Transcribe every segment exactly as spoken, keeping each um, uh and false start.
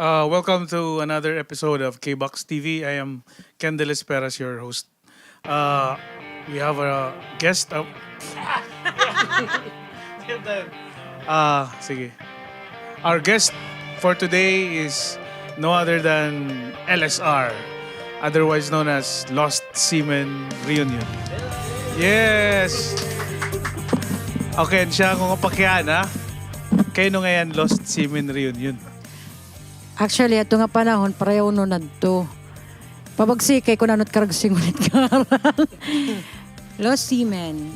Uh, welcome to another episode of K-Box T V. I am Kendall Esperas, your host. Uh, we have a guest. Uh, uh, sige. Our guest for today is no other than L S R, otherwise known as Lost Seamen Reunion. Yes! Okay, siya nga pakiana. Kay ano ngay-an Lost Seamen Reunion? Actually, ato nga panahon, pareho no nadto. Pabagsi kay kun ano it karuyag singulit nga ngaran. Lost Seamen.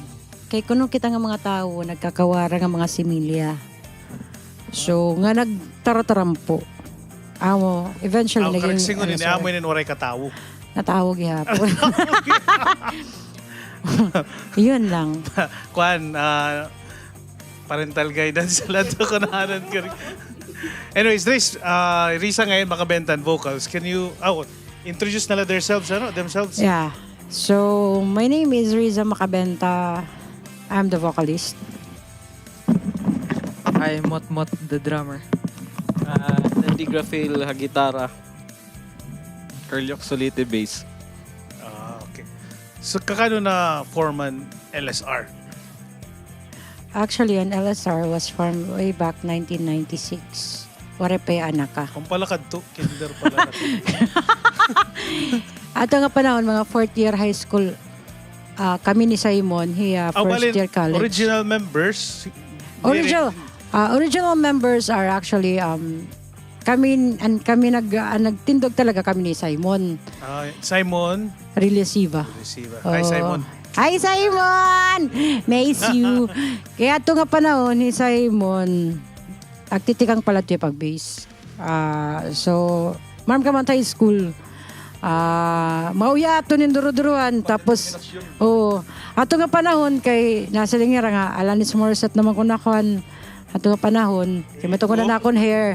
Kay kuno kita nga mga tawo, nagkakawara nga mga similya. So, nga nagtaratarampo. Amo, eventually, naging, karuyag singulit, ano, ni amo ini waray katawo. Natawo gihapon. Yun lang. Kuan, ah, parental guidance la ito, kunahanan ko rin. Anyways, Riz, ah, Riza ngay-an, Macabenta an vocals. Can you, oh, introduce na la themselves, ano, themselves? Yeah. So, my name is Riza Macabenta. I'm the vocalist. Hi, Mot Mot, the drummer. Ah, Andy Grafil ha gitara. Curlyok Solite, bass. Ah, okay. So, kakano na-form an L S R? Actually, an L S R was formed way back nineteen ninety-six. Waray pa hiya anaka. Kuan pa la kadto, kinder pa la kadto. Ato nga panahon, mga fourth year high school, ah, kami ni Simon, hiya, ah, first year college. Original members? Original, ah, original members are actually, um, kami, an, kami nag-, ah, nagtindog talaga kami ni Simon. Ah, Simon? Relasiva. Relasiva. Hi, Simon. Hi, Simon! Miss you. Kay ato nga panahon, hi Simon, nagtitikang pa la ito hiya pag-bass. Ah, so, maaram ka man ha high school. Ah, mauya ato nin duruduruhan. Tapos, oo. Ato nga panahon kay nasiring nira nga Alanis Morissette naman kuno ako han ato nga panahon. Kay may tungod na akon hair.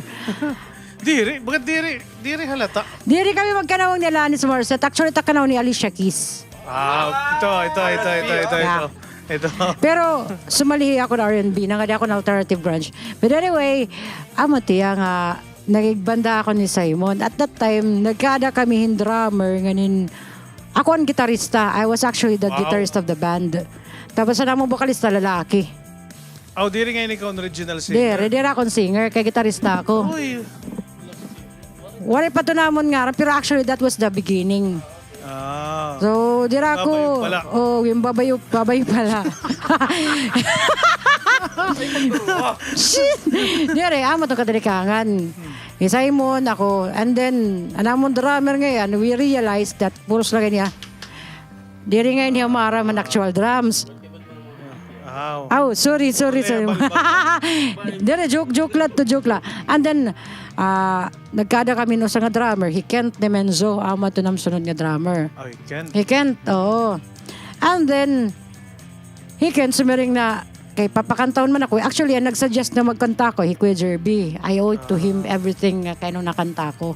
Diri, baga diri, diri halata. Diri kami magkanawong ni Alanis Morissette. Actually, ta kanawong ni Alicia Keys. Ah, ito, ito, ito, ito, ito, ito. Pero sumali ako na R and B, nangadi ako na alternative grunge. But anyway, amo tiya nga nagigbanda ako ni Simon. At that time, nagkaada kami hin drummer, ngan hin, ako an gitarista. I was actually the guitarist of the band. Tapos an amon bokalista, lalaki. Aw, diri ngay-an ikaw an original singer? Diri, diri ako an singer, kay gitarista ako. Uy. Waray pa ito namon ngaran, pero actually, that was the beginning. Ah. So, diri ako, oh, yung babayo, babayo pala. Shit! Diri, amo ito katalikangan. Hi Simon, ako, and then, an amon drummer ngay-an, we realized that puros la ngay-an hiya. Diri ngay-an hiya maaram han actual drums. Aw. Aw, sorry, sorry, sorry. Diri, joke, joke la ito, joke la. And then, ah, nagkaada kami hin usa nga drummer, hi Kent Demenzo, amo ito an amon sunod nga drummer. Oh, hi Kent. Hi Kent, oo. And then, hi Kent, sumiring na, kay papakantahon man ako. Actually, an nag-suggest nga magkanta ako, hi Kuya Jerby. I owe it to him everything nga kay ano nakanta ko.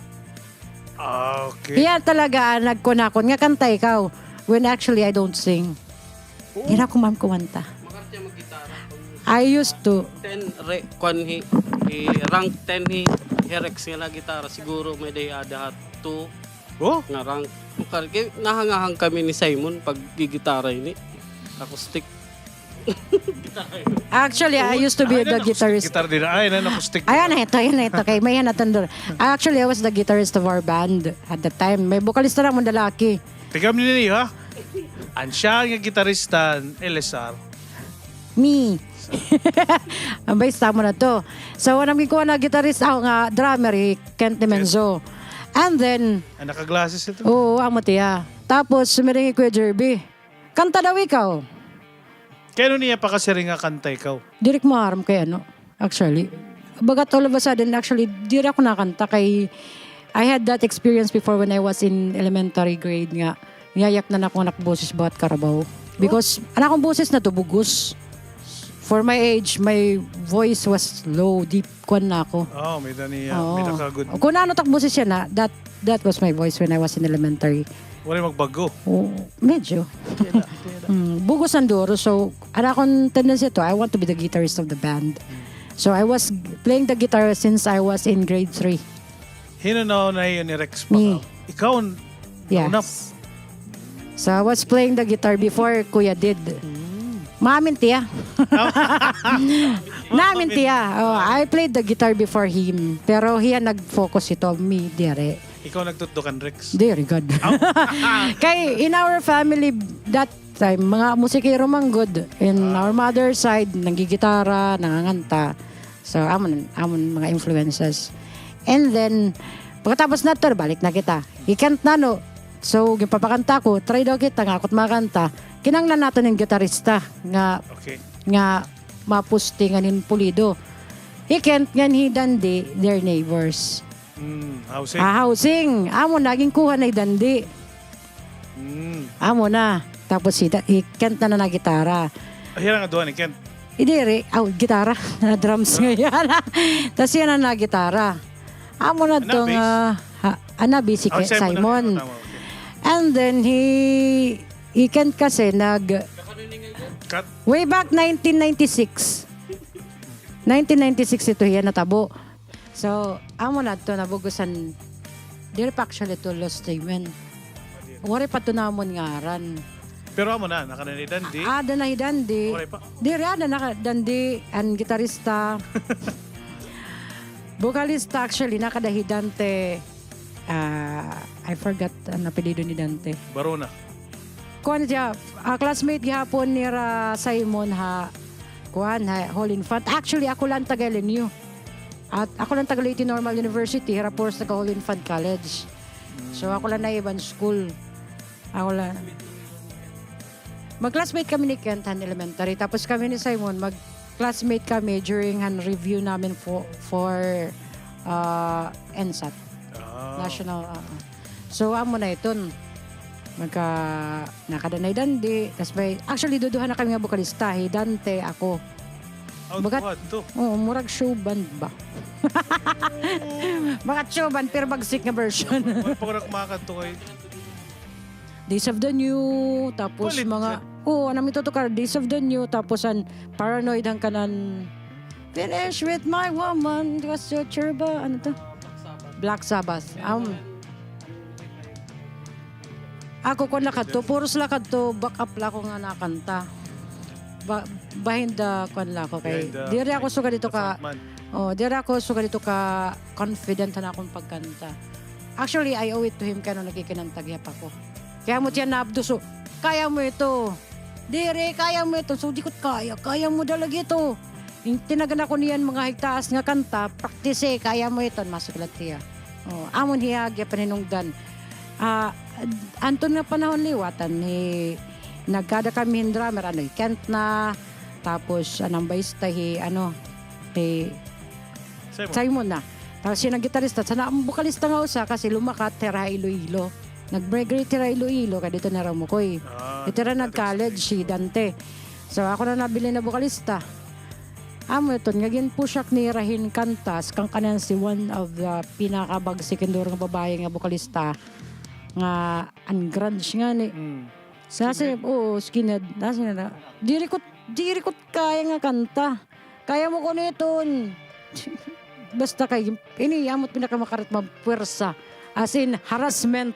Ah, okay. Hiya talaga an nagkuan nakon nga kanta ikaw. When actually, I don't sing. Oo. Diri ako maaram kumanta. Makarte mag-gitara. I used to. Ten, re-, kuan hi, hi rank ten hi, hi Rex nga nagitara. Siguro may-ada ada ha two. Oh? Nga rank. Makar-, kay nahangahang kami ni Simon pag gigitara ini. Acoustic. Actually, I used to be the guitarist. Guitar din. Ay, na, acoustic. Ayan na ito, ayan na ito. Kay may hanatan doon. Actually, I was the guitarist of our band at the time. May bokalista namon lalaki. Tigam niyo, ha? An siya nga gitarista, L S R. Me. An bayis tamo na to. So, an amon gikuha na gitarista, ako nga drummer, hi Kent Demenzo. And then, ah, naka-glasses ito. Oo, amo tiya. Tapos, sumiring hi Kuya Jerby. Kanta daw ikaw. Kay ano niya pakasiring nga kanta ikaw? Diri ko maaram kay ano, actually. Bagat all of a sudden, actually, diri ako nakanta kay I had that experience before when I was in elementary grade nga niyayaknan ako an akon boses bagat karabaw. Because an akon boses na to bug-os. For my age, my voice was low, deep. Kuan na ako. Oh, may-ada niya, may-ada ka good. Kun ano it ak boses yana, that, that was my voice when I was in elementary. Waray magbag-o? Oo, medyo. Bug-os an duro. So, an akon tendency to, I want to be the guitarist of the band. So, I was playing the guitar since I was in grade three. Hin-o nauna hiyo ni Rex pa? Me. Ikaw, nauna. Yes. So, I was playing the guitar before Kuya did. Mm. Maamin tiya. Naamin tiya. Oh, I played the guitar before him. Pero hiya nag-focus hito, me, diri. Ikaw nagtutdo kan Rex? Diri gad. Aw. Kay in our family that time, mga musikero man gud. In our mother side, nanggigitara, nanganganta. So, amon, amon mga influences. And then, pagkatapos nato, balik na kita. Hi Kent nano. So, ginpapakanta ko, try daw kita nga ako it makanta. Kinahanglan naton hin gitarista nga, okay, nga mapostingan hin pulido. Hi Kent ngan hi Dandi, they're neighbors. Mm, housing. Ah, housing. Amo na, ginkuha na hi Dandi. Mm. Amo na. Tapos hi, hi Kent na nagitara. Ah, hira nga duha ni Kent? Hi diri, aw, gitara. Drums nga yana. Tas hiya na nagitara. Amo na to nga, ha, ana, busy kay Simon. Tama, okay. And then hi, hi Kent kasi nag, way back nineteen ninety-six. Nineteen ninety-six ito hiya natabo. So, amo na adto nabug-os an, diri pa actually to Los Timen. Waray pa to namon ngaran. Pero amo na, nakada na hi Dandi. Ah, ada na hi Dandi. Waray pa. Diri, ada na ka, Dandi, an gitarista. Bokalista, actually, nakada hi Dante. Ah, I forgot an apelyido ni Dante. Barona. Kuan siya, ah, classmate gihapon nira Simon ha, kuan, ha Whole Infant. Actually, ako la an taga L N U. At ako la an taga Leyte Normal University, hira puros taga Whole Infant College. So, ako la naiban school. Ako la. Mag-classmate kami ni Kent han elementary. Tapos kami ni Simon, mag-classmate kami during han review namin for, for, ah, NSAT. Ah. National, ah, ah. So, amo na iton. Magka-, nakada na hi Dandi. Tas may, actually, duduha na kami nga bokalista. Hi Dante, ako. Aw, bagat, duha to. Oo, murag show band ba? Oh. Bagat show band, pero bagsik nga version. Ano pa ko nagmakan to kay Days of the New, tapos mga, oo, ano mi tutukar, Days of the New, tapos an Paranoid han kanan, Finish with My Woman, was your churba, ano to? Black Sabbath. Um, ako, kuan la kadto, puros la kadto, back up la ako nga nakanta. Ba-, behind the, kuan la ako, kay, diri ako sugad dito ka, oh, diri ako sugad dito ka confident han akon pagkanta. Actually, I owe it to him kay ano nagkikinanta gihap ako. Kay amo tiya nabdos, "O, kaya mo ito." "Diri, kaya mo ito." "So, di ko kaya. Kaya mo talaga ito." Tinagan ako niyan mga higtaas nga kanta, "Practice, eh, kaya mo ito." Masuglat tiya. Oh, amon hiya gihap an hinungdan. Ah, anton nga panahon liwat, an hi, nagkada kami hin drummer, ano, hi Kent na, tapos, an bayista, hi, ano, hi Simon. Simon na. Tapos hiya an gitarista, sana an bokalista nga usa kasi lumakat hira ha Iloilo. Nag-migrate hira ha Iloilo, kay dito na ramukoy. Ah, dito ra nag-college si Dante. So, ako na nabilin na bokalista. Amo iton, nga ginpush ak nira hin kanta, kan kanan si one of the pinakabagsik hin duro nga babaye nga bokalista, nga an grunge ngani. Mm. Sa, skinhead. Oo, skinhead. Nasa na, diri ko, diri ko kaya nga kanta. Kaya mo kuno iton. Basta kay, ini, amo it pinakamakarit nga puwersa. As in, harassment.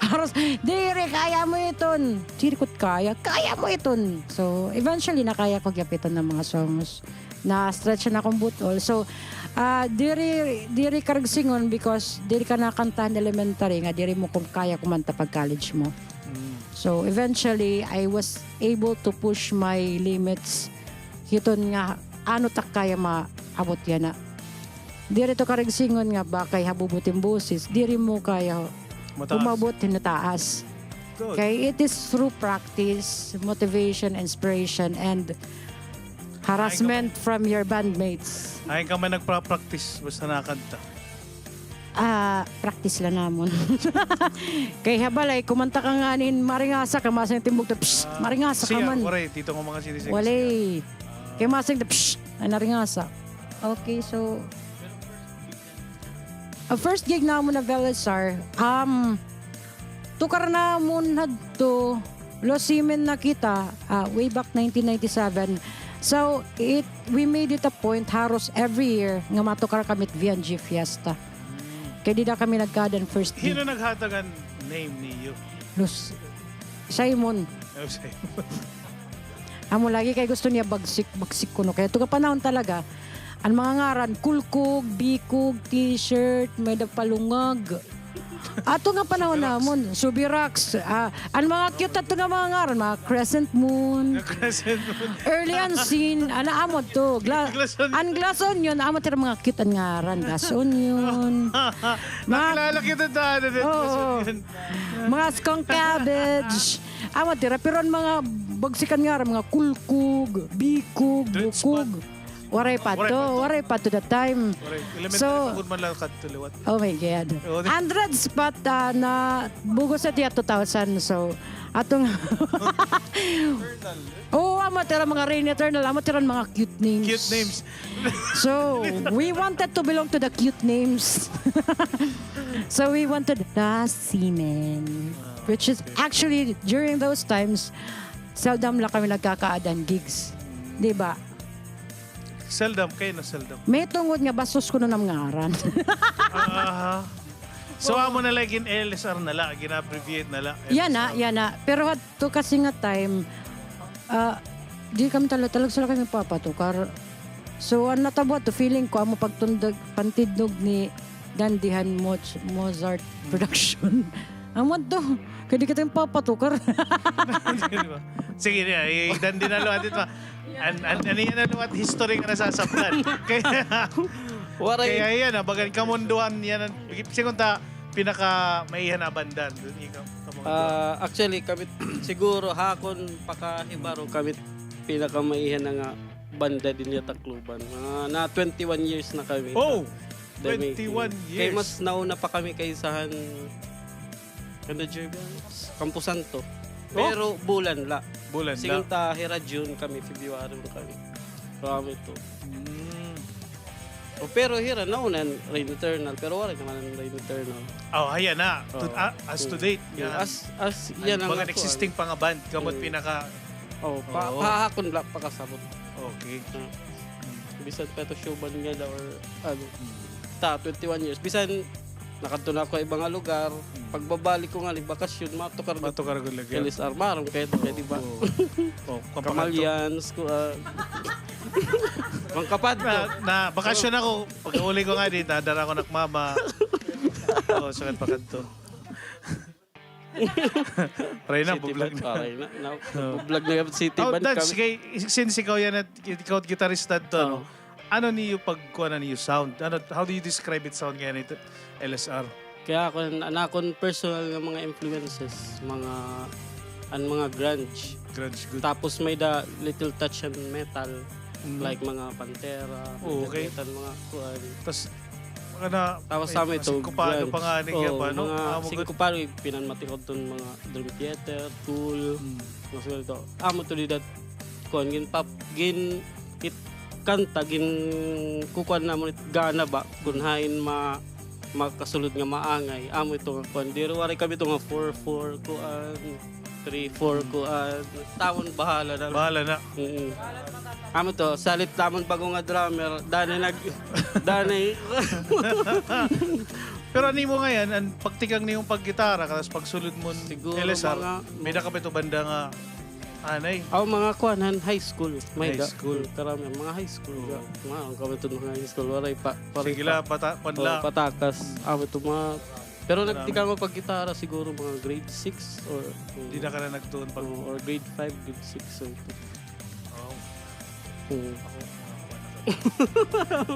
Haras-, diri, kaya mo iton. Diri ko kaya. Kaya mo iton. So, eventually, nakaya ko gihap iton nga mga songs. Na-stretch an akon but-ol. So, ah, diri, diri karagsingon because diri ka nakanta han elementary nga diri mo kun-, kaya kumanta pag college mo. Mm. So, eventually, I was able to push my limits. Hiton nga, ano ta kaya maabot yana. Diri to karagsingon nga ba kay habubot hin boses, diri mo kaya umabot hin taas. Good. Kay it is through practice, motivation, inspiration, and harassment from your bandmates. Ay ka man nagpa-practice basta nakanta. Ah, practice la namon. Kay ha balay, kumanta ka ngani hin maringasa ka, masang timbog ta, psst, maringasa ka man. Waray, dito nga mga sinising. Waray. Kay masang ta, psst, ay naringasa. Okay, so, ah, first gig namon ha Velasar, um, tukar namon hadto, Los Jimen na kita, ah, way back nineteen ninety-seven. So, it, we made it a point, haros every year, nga matukar kami it V N G Fiesta. Kay dida kami nagkaadan first day. Hin-o naghatag han name niyo? Lus-, Simon. Oh, Simon. Amo lagi kay gusto niya bagsik, bagsik kuno. Kay ato nga panahon talaga, an mga ngaran, kulkog, bikog, t-shirt, may-ada palungag. Ato nga panahon namon, Subirax. Ah, an mga cute ato nga mga ngaran, mga Crescent Moon. Crescent Moon. Early Unseen, ana amo to. Gla-, Glass Onion. An Glass Onion, amo tira mga cute an ngaran. Glass Onion. Mga nakilala kita ta, ano, oo. Glass Onion. Mga skunk cabbage. Amo tira, pero an mga bagsikan nga, mga kulkog, bikog, bukog. Waray pa to, waray pa to that time. Waray. Elementary pa gud man la kadto liwat. Oh my God. Oh, di- An red spot, ah, na bug-os na tiya two thousand. So, ato nga. Oo, amo tira mga Rain Eternal, amo tira mga cute names. Cute names. So, we wanted to belong to the cute names. So, we wanted the Seamen, which is actually, during those times, seldom la kami nagkakaadan gigs. Di ba? Seldom, kay ano seldom? May tungod nga bastos kuno an ngaran. Aha. So, amo na la, gin-L S R na la, gin-abbreviate na la, yana, L S R. Yana. Pero hadto kasi nga time, ah, di kami tala-, talaga sila kami papatukar. So, an natabo hadto, feeling ko, amo pagtindog, pantindog ni Dandy han Mo-, Mozart Production. Amo to, kay di kita papatukar. Di ba? Sige, di, i-, Dandy na liwat ito. An, an, ano yan na liwat history nga nasasabtan. Kaya, waray. Kaya yan, ah, bagan kamunduan yan. Sigunta, pinakamaiha na banda dun, ikaw, kamunduan. Ah, actually, kami, siguro, ha akon pakahibaro, kami pinakamaiha na nga banda dinhi ha Tacloban. Mga na twenty-one years na kami. Oh! Twenty-one years. Kay mas nauna pa kami kaysa han, ano, Jervy? Camposanto. Oh! Pero bulan la. Bulan la. Sigunta, hira June kami, February kami. Kami to. Mm. Oh, pero hira, nauna an Rain Eternal, pero waray naman an Rain Eternal. Oh, ayan na. To, ah, as to date, yan. As, as, yan an mga existing pa nga band, kamo pinaka- Oh, pa, pa akon la pakasabot. Okay. Ah. Bisan pa ito show band nga la or ano. Ta, twenty-one years. Bisan nakadto na ako ha iba nga lugar. Pagbabalik ko ngani bakasyon, matukar gud. Matukar gud lagi. L S R, maaram kay, kay di ba? Oo. Oh, Kamalians, kuan. Mangkapad ko. Na, na, bakasyon ako. Pag-uli ko ngani, dadara ko nak mama. Oh, sakit pa kadto. Waray na, bublog na. Waray na, na, bublog na an city band kami. Dads, kay, since ikaw yana, ikaw gitarista didto, ano? Ano niyo pagkuan niyo sound? Ano, how do you describe it sound ngayon ito, L S R? Kay akon, an akon personal nga mga influences, mga, an mga grunge. Grunge, good. Tapos may-ada little touch an metal, like mga Pantera, Megadeth, an mga kuan. Tas, tapos sa amin ito, sinkopado pa nga, ano, mga sinkopado, pinanmatikod ton mga Dream Theater, Tool, mga siguro ito. Amo ito dida, kuan, gin-pop, gin-, it, kanta, gin-, kukuan namon it gana ba, kun hain ma-, makasulod nga maangay. Amo ito nga kuan. Diri waray kami ito nga four four, kuan, three four, kuan. Tamon bahala na. Bahala na. Mm. Amo ito, salit tamon bag-o nga drummer. Danay nag-, danay. Pero an imo ngay-an, an pagtikang nimon paggitara, tapos pagsulod mo hin L S R, may-ada ka pa ito banda nga Anay. Aw, mga kuan han high school. May-ada. High school. Karami, mga high school. Oo. Mga, an kami ito mga high school. Waray pa. Waray pa. Sige la, pata-, kuan la. Oo, patakas. Amo ito mga, pero nagtikang ko paggitara siguro mga grade six or, dida ka na nagtuon pag- Oo, or grade five, grade six, so ito. Wow. Oo. Ako, mga kuan ako.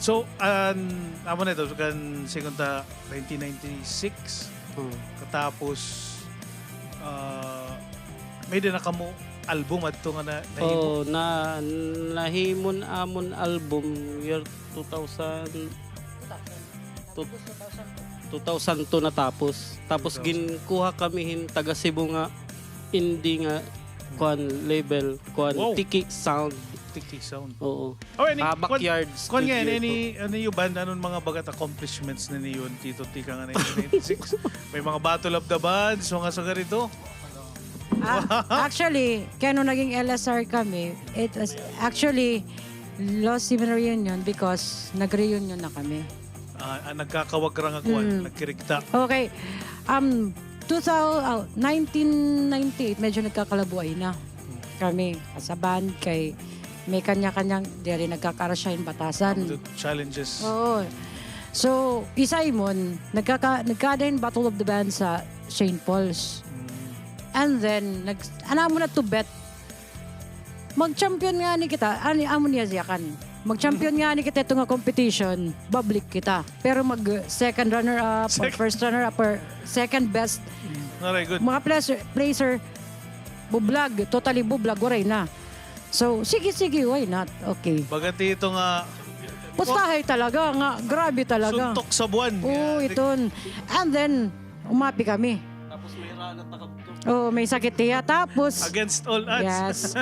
So, an, amo na ito, kan sigunta, nineteen ninety-six. Hmm. Katapos, ah, may-ada na kamo album adto nga na, nahimo? Oo, na, nahimo an amon album year two thousand, two thousand two natapos. Tapos ginkuha kami hin taga Cebu nga indie nga kuan label, kuan, Tiki Sound. Tiki Sound. Oo. Oh, any, ha Backyard Studio ito. Kuan nga, any, ano, iyo band, ano an mga baga nga accomplishments na niyo, Tito, tikang nineteen ninety-six? May mga Battle of the Bands, mga sugar ito? Ah, actually, kay ano naging L S R kami, it was actually Lost Seamen Reunion because nag-reunion na kami. Ah, ah, nagkakawag ra nga kuan, nagkirigta. Okay. Um, two thousand, oh, nineteen ninety-eight, medyo nagkakalabuay na kami as a band kay may kanya-kanyang, diri nagkakaarasya hin batasan. Challenges. Oo. So, hi Simon, nagkaka-, nagkada hin Battle of the Band sa Saint Paul's. And then, nag-, an amon na to bet, mag-champion ngani kita, ani, amo niya siya kan. Mag-champion ngani kita ito nga competition, babalik kita. Pero mag, uh, second runner-up, or first runner-up, or second best. Mga placer, placer, bublag, totally bublag, waray na. So, sige, sige, why not? Okay. Bagati ito nga pustahay talaga, nga grabe talaga. Suntok sa buwan. Oo, iton. And then, umapi kami. Tapos may ranat na kabto. Oo, may sakit hiya. Tapos, against all odds. Yes.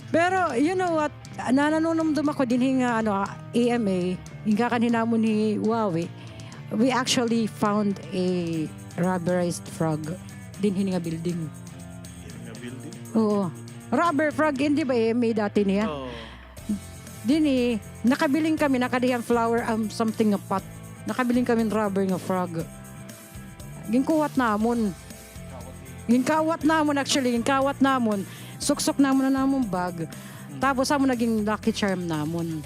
Pero, you know what? Nananunumdum ako dinhi nga, ano, ah, A M A, inka kan hinamon ni Wawi, we actually found a rubberized frog dinhi nga building. Dinhi nga building? Oo. Rubber frog, hindi ba A M A dati niya? Oo. Dinhi, nakabiling kami, nakada hiya hin flower, um, something nga pot. Nakabiling kami hin rubber nga frog. Ginkuwat namon. Ginkawat namon, actually, ginkawat namon. Suksok namon an amon bag. Tapos, amo naging lucky charm namon.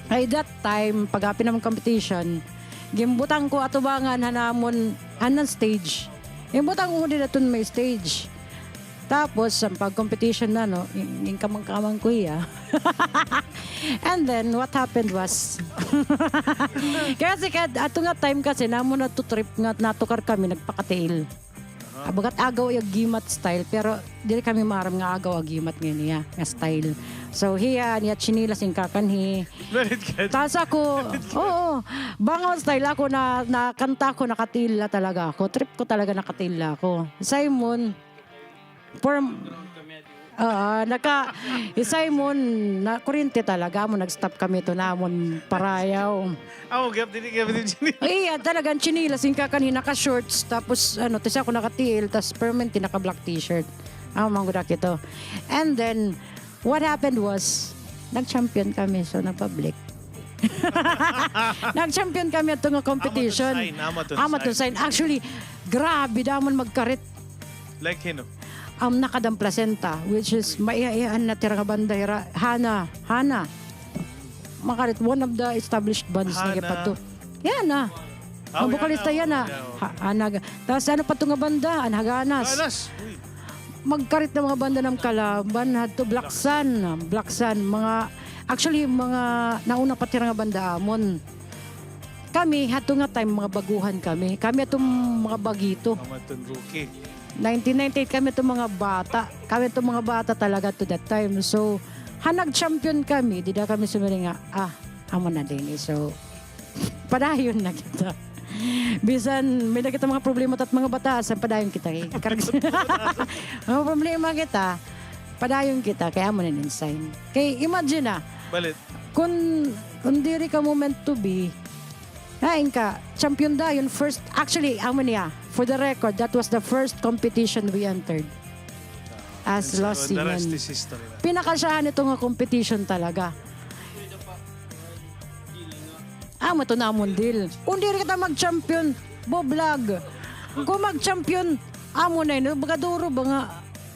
Ay, that time, pag-api namon competition, ginbutang ko atubangan han amon, han stage. Ginbutang ko dida iton may stage. Tapos, an pag-competition na, no, gin-, ginkamang-kamang ko hiya. And then, what happened was, kasi kad-, ato nga time kasi, namo na to trip nga, natukar kami, nagpakatiil. Aha. Bagat agaw iya gimat style, pero diri kami maaram nga agaw a gimat nga niya, nga style. So, hiya, niya chinilas, inka kanhi. Very good. Tas ako, oo, bangaw style ako na, nakanta ako, nakatiil la talaga ako. Trip ko talaga, nakatiil la ako. Simon, For, oo, naka, hi Simon, nakuryente talaga, amo nag-stop kami ito namon parayaw. Amo, gap, dili, gap, dili, dili. Iya, talagang chinilas, inka kanhi naka-shorts, tapos, ano, tas ako nakatiil, tas permanente naka-black t-shirt. Amo, man gud ito. And then, what happened was, nag-champion kami, so, nagpabalik. Nag-champion kami ato nga competition. Amo to sign, amo to sign. Actually, grabe, damon magkarit. Like hino? Um, Nakadan Placenta, which is maiha-ihaan na tira nga banda, hira, Hana, Hana. Makarit, one of the established bands na gipadto. Yana. Ah, vocalista yana. Ha-, Hana. Tas ano pa to nga banda? An Haganas. Haganas. Uy. Magkarit na mga banda nam kalaban hadto, Black Sun, Black Sun, mga, actually, mga nauna pa tira nga banda amon. Kami, hadto nga time, mga baguhan kami. Kami aton mga bagito. Kami aton rookie. Nineteen ninety-eight, kami aton mga bata. Kami aton mga bata talaga to that time. So, ha nag-champion kami, dida kami sumiring nga, ah, amo na dinhi. So, padayon na kita. Bisan may-ada kita mga problema tat mga bata, san padayon kita, eh. Mga problema kita, padayon kita, kay amo na nin sign. Kay imagine na, kun, kun diri kamo meant to be, hain ka, champion dayon, first, actually, amo niya, for the record, that was the first competition we entered as Lost Seamen. Pinakasyahan ito nga competition talaga. Amo to namon deal. Kun diri kita mag-champion, bublag. Kun mag-champion, amo na ini, baga duro ba nga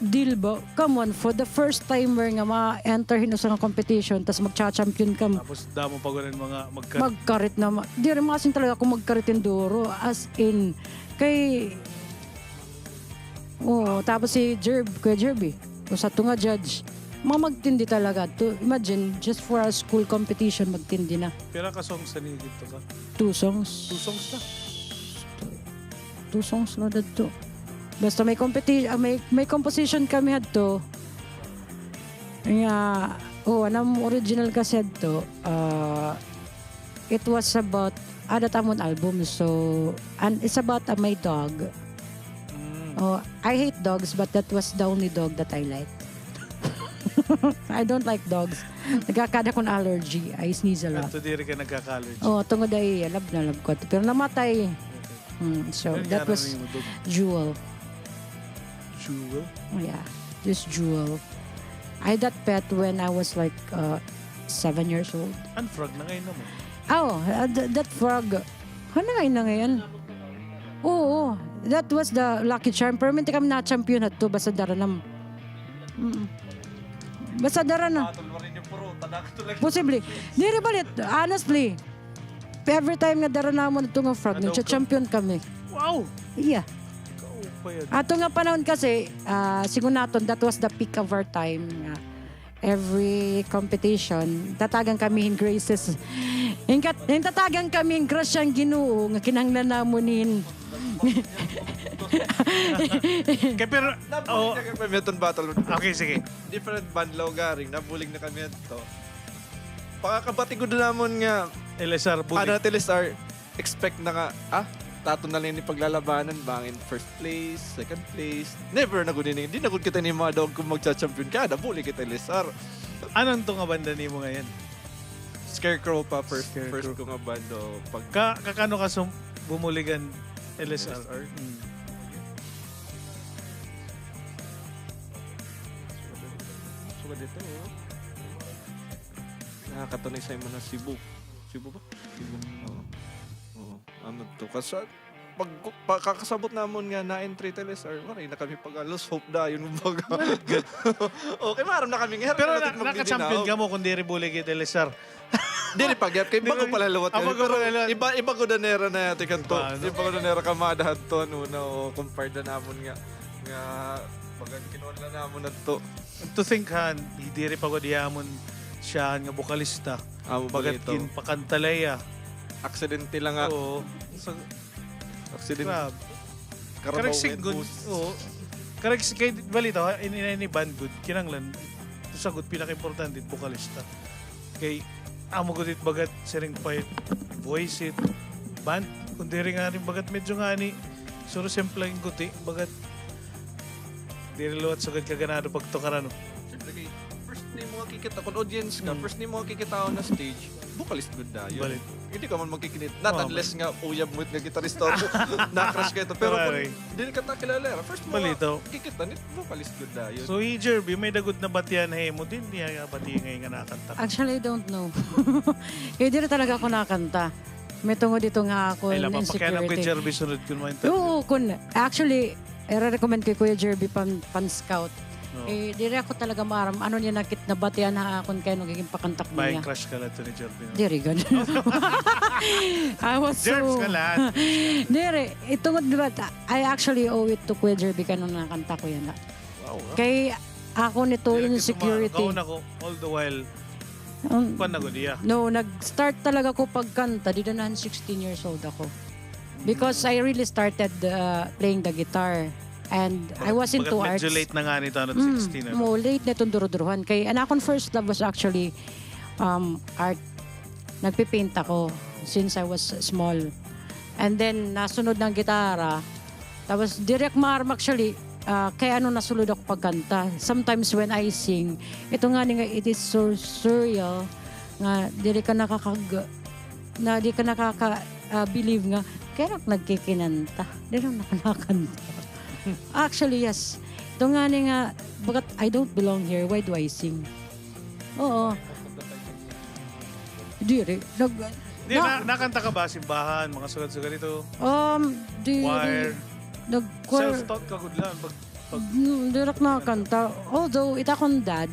deal ba? Come on, for the first timer nga ma-enter hin usa nga competition, tas magcha-champion ka. Tapos damo pa gud an mga magkarit. Magkarit na ma-, diri, masin talaga ako magkarit hin duro. As in, kay Oo, tapos si Jerb, Kuya Jerby, usa to nga judge. Mga magtindi talaga to. Imagine, just for a school competition, magtindi na. Pira ka songs an higit to ka? Two songs. Two songs na? Two songs na dadto. Basta may competi-, ah, may, may composition kami hadto. Nga, oh, an am original kasi hadto, ah, It was about, ah, that amon album. So, and it's about, ah, my dog. Mm. Oh, I hate dogs, but that was the only dog that I like. I don't like dogs. Nagkakada akon allergy. I sneeze a lot. Ato diri ka nagkaka-allergy. Oh, tungod ay, love na love ko. Pero namatay. Mm, so, that was Jewel. Jewel? Yeah, this Jewel. I had that pet when I was, like, uh, seven years old. An frog na ngay-an mo? Oh, ah, th-, that frog. Hanaay na ngay-an. Oo, that was the lucky charm. Pero minti kami na-champion hadto, basta dara nam-, mm. Basta dara na. Posible. Diri balit, honestly. Every time nga dara namon ito nga frog, nagcha-champion kami. Wow! Iya. Ato nga panahon kasi, ah, sigon naton, that was the peak of our time nga every competition, tatagan kami hin graces. Hin kat-, hin tatagan kami hin grasya han Ginoo nga kinahanglan namon hin. Kay pero, oh. Nabulig na kami, Milton Battle. Okay, sige. Different band, Lugaring, nabulig na kami adto. Pakakabati gud namon nga L S R bulig. Ano, L S R, expect na nga, ah, tato na lang ini paglalabanan, bangin first place, second place. Never na gud ini. Di na gud kita ini madawag kon magcha-champion. Kay nabulig kita L S R. Ano ito nga banda nimo ngay-an? Scarecrow pa, first, Scarecrow. First ko nga banda. Pag ka-, kakano ka sum-, bumulig han L S R? L S R? Mm. Sugad dito, oh. Nakakatunay sa imo na Cebu. Cebu ba? Cebu. Oo. Oo. Ano to? Kasa-, pag, pagkakasabot namon nga na-entry it L S R, waray na kami pag-alos, hope dayon, kumbaga. Okay, maaram na kami nga. Pero na-, naka-champion kamo kon diri bulig it L S R. Diri pa gihap, kay bago pa la liwat kami. Ah, bago pa la liwat. Pero iba, iba gud an era na yati kadto. Iba gud an era kamada hadto, ano, na, o, compared na namon nga, nga, baga, kinuha na namon adto. To think han, diri pa gud hiya amon siyahan nga bokalista. Amo ba ito? Bagat ginpakanta la hiya. Aksidente la nga. Oo. Aksidente. Grabe. Karabaw nga bus. Oo. Karag sig-, kay balita, in, in any band gud, kinahanglan, usa gud pinakaimportante, bokalista. Kay, amo gud it bagat siring pa it voice it band. Kon diri ngani bagat medyo ngani, suro simple lang gud it bagat diri liwat sugad kaganado pagtukar, ano. Siyempre, kay first nimo nga kikita, kon audience ka, first nimo nga kikitaon na stage, vocalist gud dayon. Balit. Hindi ka man magkikinit. Not unless nga uyab mo it nga gitarista o na-crush ka ito. Pero kon diri ka ta kilala, first mo nga kikita, nit vocalist gud dayon. So, hi Jerby, may-ada gud nabatian ha imo, diri niya bati ngay nga nakanta? Actually, I don't know. Kay diri talaga ako nakanta. May tungod ito nga ako insecurity. Ay, la, papakiana ko hi Jerby sunod kun may interview. Oo, kun, actually, I-recommend ko hi Kuya Jerby pan, pan-scout. Oo. Eh, diri ako talaga maaram ano niya nakit-, nabatian ha akon kay ano ginpakantak niya. May crush ka la ito ni Jerby, no? Diri gud. I was so... Jerms ka la. Diri, itungod ba, I actually owe it to Kuya Jerby kay ano nakanta ko yana. Wow, ah. Kay ako nito insecurity. Diri ka tumaro. Kauna ko, all the while, Um, kuan na gud iya. No, nag-start talaga ko pagkanta, dida na han sixteen years old ako. Because I really started, uh, playing the guitar. And I was into arts. Bagat medyo late na ngani ito, ano, sixteen, ano? Mo, late na iton duruduruhan. Kay, an akon first love was actually, um, art. Nagpi-paint ako since I was small. And then, nasunod na an gitara. Tapos, diri ak maaram actually, ah, kay ano nasulod ako pagkanta. Sometimes when I sing, ito ngani nga, it is so surreal nga diri ka nakakag-, na di ka nakaka-, ah, believe nga, kay ano ak nagkikinanta, diri ak nakanakanta. Actually, yes. Ito ngani nga, bagat I don't belong here, why do I sing? Oo. Diri. Nag-, di, na-, nakanta ka ba? Simbahan, mga sugad-sugad ito? Um, diri. Choir? Nag-choir. Self-taught ka gud la. Pag, pag, mm, diri ak nakanta. Although, it akon dad,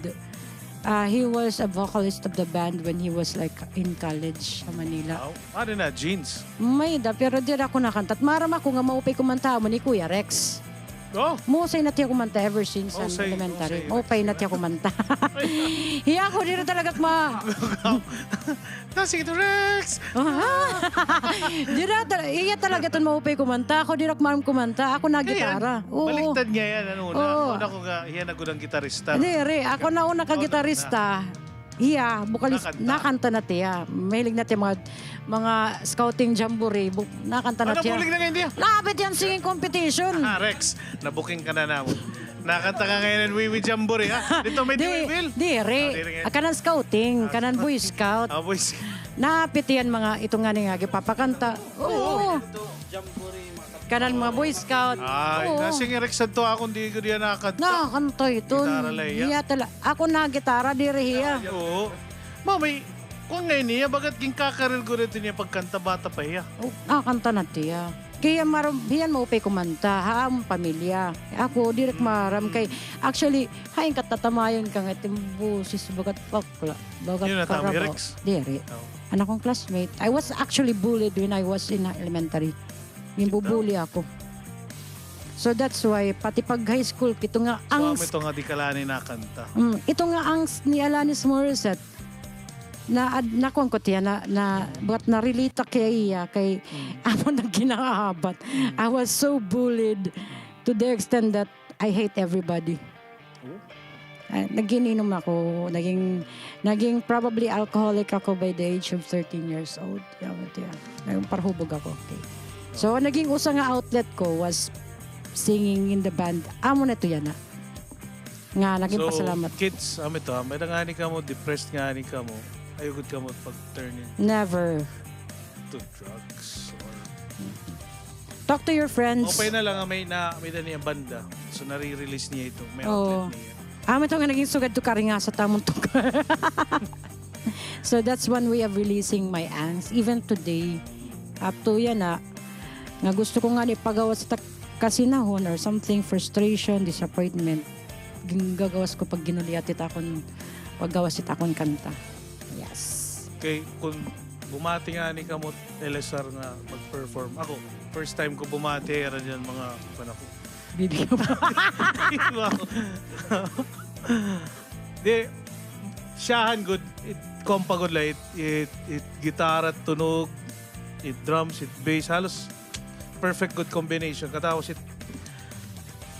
ah, he was a vocalist of the band when he was, like, in college sa Manila. Wow. Ano na, genes? May-ada, pero diri ako nakanta. Maaram ako nga maupay kumanta amo ni Kuya Rex. Oh. Mahusay na tiya kumanta ever since elementary. Mahusay na tiya kumanta. Hiya ako, diri talaga ak ma- Sige, Rex! Diri ta-, iya talaga iton maupay kumanta. Ako, diri ak maaram kumanta. Ako na gitara. Oo. Baliktad nga yan, ano, una. Oo. Una ko nga, hiya na gud an gitarista. Diri, ako na una ka gitarista. Hiya, bokalista, nakanta na tiya. Mahilig na tiya mga, mga scouting jamboree. Bu-, nakanta na tiya. Nabuking na ngay-an tiya? Napit hiya han singing competition. Ah, Rex, nabuking ka na namon. Nakanta ka ngay-an han Wiwi Jamboree, ha? Dito may Wiwi? Diri. Ah, diri ngay-an. Ah, kanan scouting, kanan Boy Scout. Ah, Boy Scout. Napit hiya han mga ito ngani nga gipapakanta. Oo. Kanan mga Boy Scout. Ay, oo. Nasing Rex adto akon di gud hiya nakanta. Nakanta iton. Gitara la hiya. Hiya tala-, ako na gitara, diri hiya. Oo. Mao may, Kun ngay-an niya, bagat ginkakarir gud ito niya pagkanta, bata pa hiya. O, ah, kanta na tiya. Kay hiya maram, hiya maupay kumanta, ha amon pamilya. Ako, diri ko maram kay, actually, hain katatamayon ka nga it im boses, bagat pakla, bagat karabaw. Diri. An akon classmate, I was actually bullied when I was in elementary. Ginbubuli ako. So that's why, pati pag high school, ito nga ang... So, amo ito nga di ka la anay nakanta. Mm, ito nga ang s-, ni Alanis Morissette, na, nakuan ko tiya, na, na, but na-relate ako kay iya, kay amo na ginaabat. I was so bullied to the extent that I hate everybody. Ah, nag-iinom ako, naging, naging probably alcoholic ako by the age of thirteen years old. Yawa, tiya. Naging parhubog ako. Okay. So, naging usa nga outlet ko was singing in the band. Amo na ito yana. Nga, naging pasalamat. So, kids, amo ito, ha, may-ada ngani kamo, depressed ngani kamo, ayaw gud kamo pag-turn in. Never. To drugs or... Talk to your friends. Maupay na la nga may na, may-ada niya banda. So, nare-release niya ito. May outlet niya. Amo ito nga naging sugad to karinga sa tamon to. So, that's one way of releasing my angst. Even today, up to yana, nga gusto ko ngani ipagawas it ak-, kasinahon or something, frustration, disappointment. Gin-, gagawas ko pag ginuliat it akon paggawas it akon kanta. Yes. Kay kun bumati ngani kamo, Elezar, nga mag-perform. Ako, first time ko bumati, ira dyan mga, kuan ako. Video. Wow. Di, siyahan gud, it, kompa gud la, it, it, it gitara, tunog, it drums, it bass, halos perfect gud combination. Katapos it,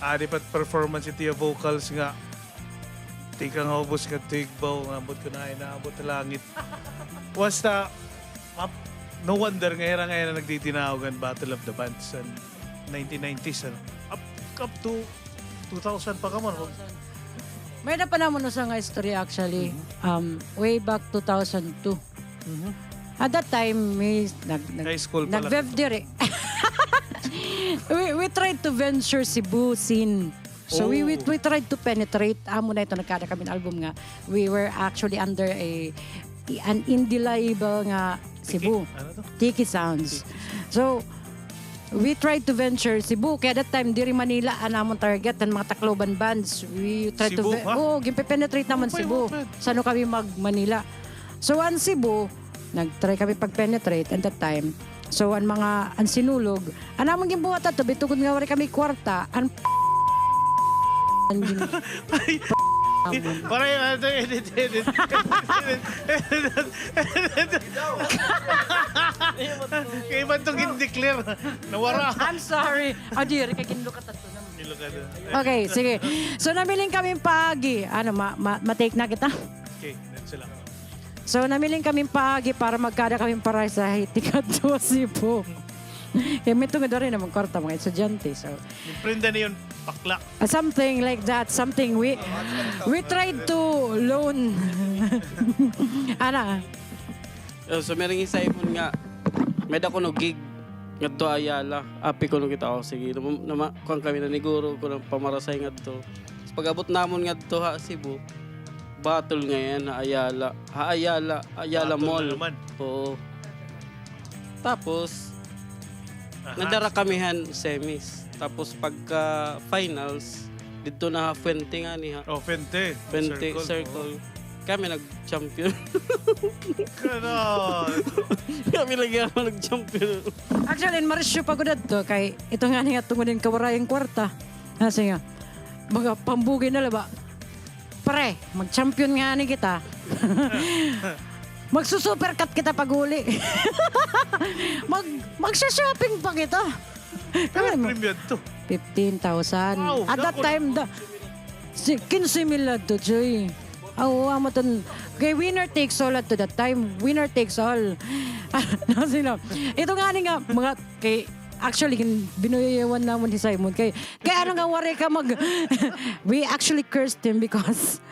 adi pa it performance it iya vocals nga, tikang ha ubos ngadto igbaw, nga ambot ko na inaabot ha langit. Basta, map-, no wonder nga ira ngay-an nagdidinaog an Battle of the Bands han nineteen nineties, ano? Up, up to two thousand pa kamo, no? May-ada pa namon usa nga istorya, actually. Um, way back two thousand two. At that time, may nag-, nag-, high school pa la. Nag-vev diri. We, we tried to venture Cebu scene. So, we, we, we tried to penetrate. Amo na ito, nagkada kami ng album nga. We were actually under a, an indie label nga Cebu. Tiki, ano to? Tiki Sounds. Tiki Sounds. So, we tried to venture Cebu. Kay that time, diri Manila an amon target, an mga Tacloban bands. We tried to... Cebu, ha? Oo, ginpe-penetrate namon Cebu. San-o kami mag-Manila. So, an Cebu, nag-try kami pag-penetrate at that time. So, an mga, an Sinulog, an amon ginbuhat ato, bitugod nga waray kami kwarta, an... Ay, waray, ano to, edit, edit. Kay iba to gin-declare. Nawara. I'm sorry. Ah, diri, kay ginlukat ato na. Ginlukat ato. Okay, sige. So, namiling kami paagi. Ano, ma-, ma-, ma-take na kita? Okay, that's lang. So, namiling kami paagi para magkada kami pareho sa tikadto Cebu. Kay may tungod rin naman kwarta, mga estudyante. So, yung prenda niyon, pakla. Ah, something like that. Something we, we tried to loan. Ana. Oh, so, meron isa imon nga, may da kuno gig ngadto Ayala. Api kuno kita, oh, sige. Nama-, nama-, kuan kami, naniguro kuno pamarasay ngadto. So, pag-abot namon ngadto ha Cebu, battle ngay-an ha Ayala. Ha Ayala, Ayala Mall. Battle na naman. Oo. Tapos, nadara kami han semis. Tapos pagka finals, didto na ha Fuente ngani ha. Oh, Fuente. Fuente Circle, oo. Kami nag-champion. Ganon. Kami lagi an nag-champion. Actually, marisyo pa gud adto kay ito ngani nga tungod hin kawarayan kwarta. Kasi nga, mga pambugi na la ba? Pre, mag-champion ngani kita. Magsu-supercut kita pag-uli. Mag-, magsa-shopping pa kita. Pero premyo adto? Fifteen thousand. Wow, at that time, da-, si-, kinse mil adto, Joy. Aw, amo ton, kay winner takes all adto that time. Winner takes all. Ano sila? Ito ngani nga, mga, kay, actually, gin-, binuyayawan namon hi Simon. Kay, kay ano nga, waray ka mag-, we actually cursed him because,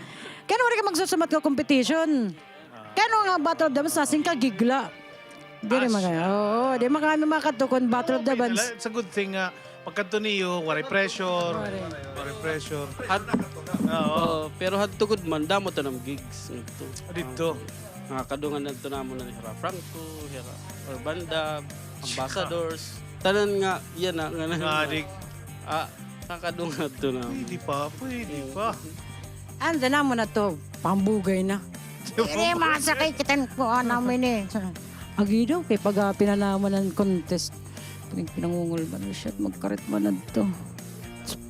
kay ano waray ka magsusumat nga competition? Kay ano nga Battle of the Bands, nasing ka gig la. Diri man kami. Oo, di man kami makadto kon Battle of the Bands. It's a good thing nga pagkadto niyo, waray pressure. Waray. Waray Pressure. Had-, oo. Oo, pero hadto gud man, damo tanan gigs ngadto. Ah, didto? Ah, kadungan adto namon na hira Franco, hira Urbanda, Ambassadors. Tanan nga, yana, nga na. Nga, di. Ah, nakadungan adto namon. Pwede pa, pwede pa. Anda namon adto, pambugay na. Diri, masakay kita ko, ano, mini. Agi daw, kay pag, ah, pinanaman an contest, pinangungulban siya, magkarit man adto.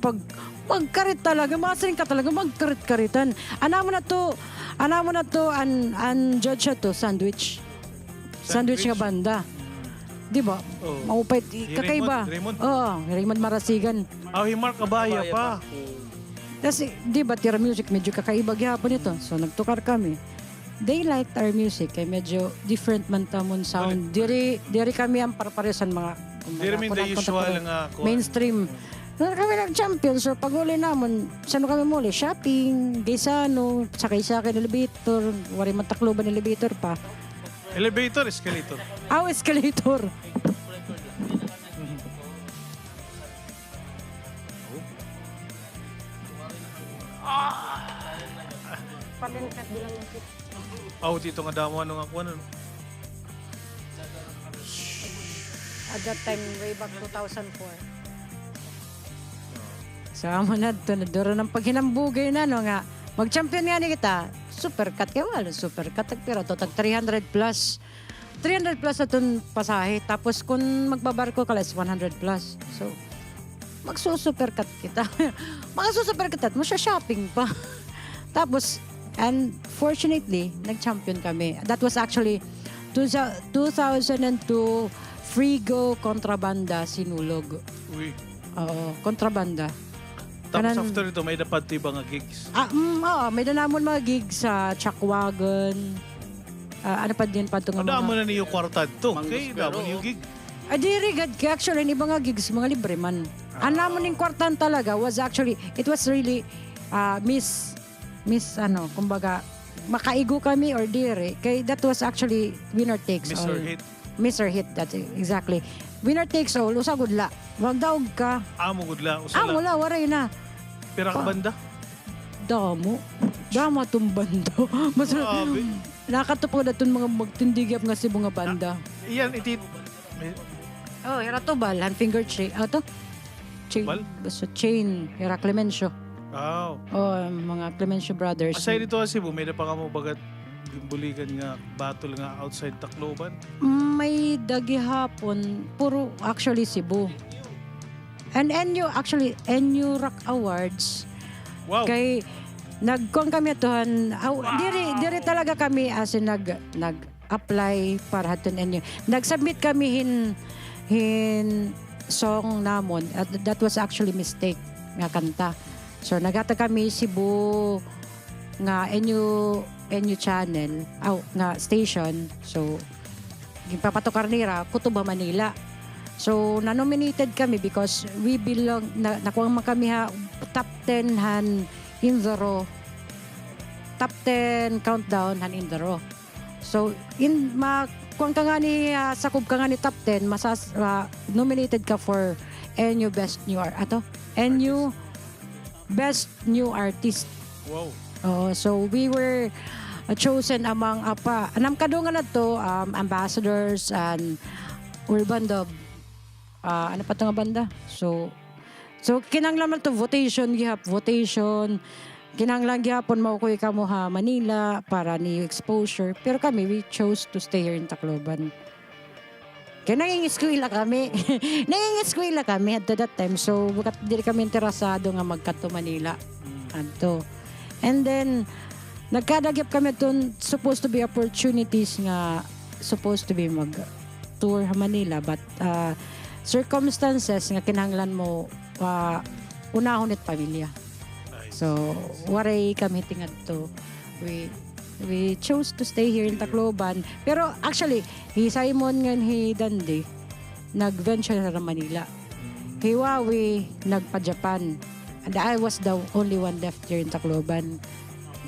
Pag magkarit talaga, masiring ka talaga, magkarit-karitan. An amon adto, an amon adto, an, an judge adto, sandwich. Sandwich nga banda. Di ba? Oo. Maupay, kakaiba. Raymond, Raymond. Oo, Raymond Marasigan. Aw, hi Mark Abaya pa. Tas, di ba, tira music, medyo kakaiba gihapon ito. So, nagtukar kami. They liked our music, kay medyo different man it amon sound. Diri, diri kami an parpareho san mga, kumbaga, diri man the usual nga kuan. Mainstream. Ngan kami nag-champion, so pag-uli namon, san-o kami muli? Shopping, Gaisano, sakay-sakay elevator, waray man Tacloban elevator pa. Elevator, escalator. Aw, escalator. Paminkat bilang masip. Aw, dito nga damo, ano nga kuan, ano? At that time, way back two thousand four. So, amo na ito, naduro ng paghinambugay na, no, nga, mag-champion ngani kita, Supercut, kay wala Supercut, tagpira to, tag three hundred plus. Three hundred plus aton pasahe. Tapos kun magbabarko ka la is one hundred plus. So, magsu-Supercut kita. Magsu-Supercut kita, masya-shopping pa. Tapos, and fortunately, nag-champion kami. That was actually two thou-, two thousand and two Frigo Kontra Banda Sinulog. Uy. Oo, Kontra Banda. Tapos after ito, may-ada pa adto iba nga gigs? Ah, mm, oo, may-ada namon mga gigs sa Chuck Wagon. Ah, ano pa din pa ito nga mga... Damo na niyo kwarta adto. Kay damo niyo gig. Ah, diri gad kay actually, an iba nga gigs, mga libre man. An namon ning kwartahan talaga was actually, it was really, ah, miss, miss ano, kumbaga, makaigo kami or diri. Kay that was actually winner takes all. Miss or hit. Miss or hit, that's it. Exactly. Winner takes all, usa gud la. Magdaog ka. Amo gud la, usa la. Amo la, waray na. Pira ka banda? Damo. Damo aton banda. Mas, nakatupod aton mga magtindi gihap nga Cebu nga banda. Iyan, iti-, oh, hira Tubal, han Finger Chain. Ato? Chain. Tubal? Basta Chain, hira Clemencio. Aw. Oh, mga Clemencio Brothers. Aside dito ha Cebu, may-ada pa kamo baga ginbuligan nga battle nga outside Tacloban? May-ada gihapon, puro actually Cebu. An N U, actually, N U Rock Awards. Wow. Kay nagkuan kami adto han, aw, diri, diri talaga kami as in nag-, nag-apply para hadton N U. Nag-submit kami hin, hin song namon. At that was actually mistake nga kanta. So, naghatag kami Cebu nga N U, N U channel, aw, nga station. So, ginpapatukar nira, kutob ha Manila. So, na-nominated kami because we belong, na, nakuha man kami ha top ten han Indoro. Top ten countdown han Indoro. So, in, ma-, kuan ka ngani, ah, sakob ka ngani top ten, masas-, ah, nominated ka for N U Best New Ar-, ato? N U Best New Artist. Wow. Oo, so we were, uh, chosen among apa, anam kadungan adto, um, ambassadors and urban dub, uh, ano pa to nga banda? So, so kinahanglan man to votation, gihap votation. Kinahanglan gihapon maukoy kamo ha Manila para niyo exposure. Pero kami, we chose to stay here in Tacloban. Kay nangingeskwela kami. Nangingeskwela kami at that time. So, bagat diri kami interesado nga magkadto Manila. Adto. And then, nagkada gihap kami adton supposed to be opportunities nga supposed to be mag-tour ha Manila. But, ah, circumstances nga kinahanglan mo, ah, unahon it pamilya. So, waray kami tingadto. We, we chose to stay here in Tacloban. Pero actually, hi Simon ngan hi Dandy, nag-venture ha Manila. Hi Wawi, nagpa-Japan. And I was the only one left here in Tacloban.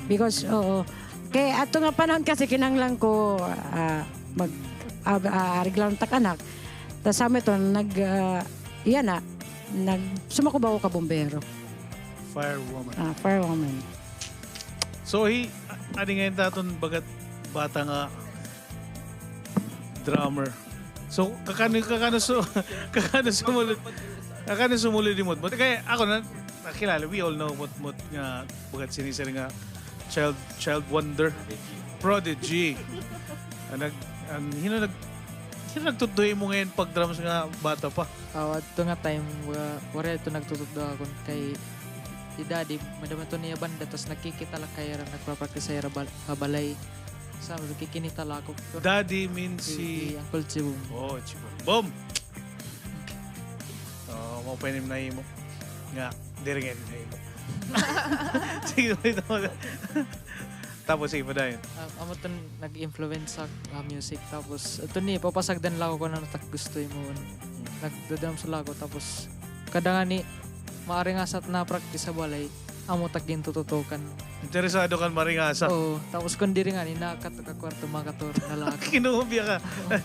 Because, oo. Kay ato nga panahon kasi kinahanglan ko, ah, mag-, ah, ah, ariglar an tak anak. Tas sa amin ito, nag-, ah, yana, nag-, sumakob ako ka bombero. Firewoman. Ah, Firewoman. So, hi, a-, adi ngay-an it aton bagat bata nga drummer. So, kakano, kakano su-, kakano sumulod, kakano sumulod hi Mutmut. Kay ako na, nakilala, we all know Mutmut nga bagat sinisiring nga child, child wonder. Prodigy. An nag-, an, hin-o nag-, hin-o nagtutdo ha imo ngay-an pag-drums nga bata pa? Aw, adto nga time, wa-, waray adto nagtutdo ha akon kay hi Daddy, madamo adto niya banda, tas nagkikita la kay ira, nagpa-practice ha ira bal-, ha balay. Sa, nagkikinita la ako. Daddy means si, si Uncle Chibom. Oh, Chibom. Boom! Oh, mao pa ini nahimo. Nga, diri ngay-an nahimo. Sige, ito. Tapos, sige, padayon. Ah, amo ton nag-influence sa, ah, music. Tapos, ito ni, papasagdan la ako kon ano tak gusto imo. Nagda-drums la ako. Tapos, kada ngani, maaring asa it na-practice sa balay, amo tak gintututukan. Interesado kan maringasa. Oo. Tapos kon diri ngani, nakato ka kwarto, makaturo na la ako. Kinuha biya ka.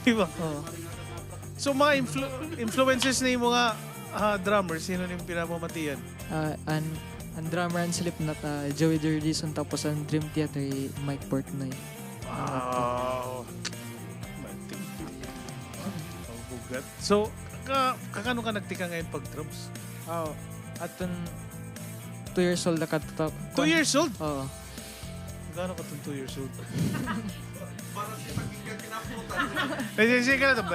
Di ba? Oo. So, mga influ-, influences nimo nga, ah, drummer, sino nim pinapamatian? Ah, an, an drummer an Slipknot, ah, Joey Jordison, tapos an Dream Theater, Mike Portnoy. Wow. Ang bugat. So, ka-, kakano ka nagtikang ngay-an pag-drums? Aw, aton two years old na kadto. Two years old? Oo. Gaano ka tong two years old? Para siya maging kakinaputan. Eh, sige, sige ka na to.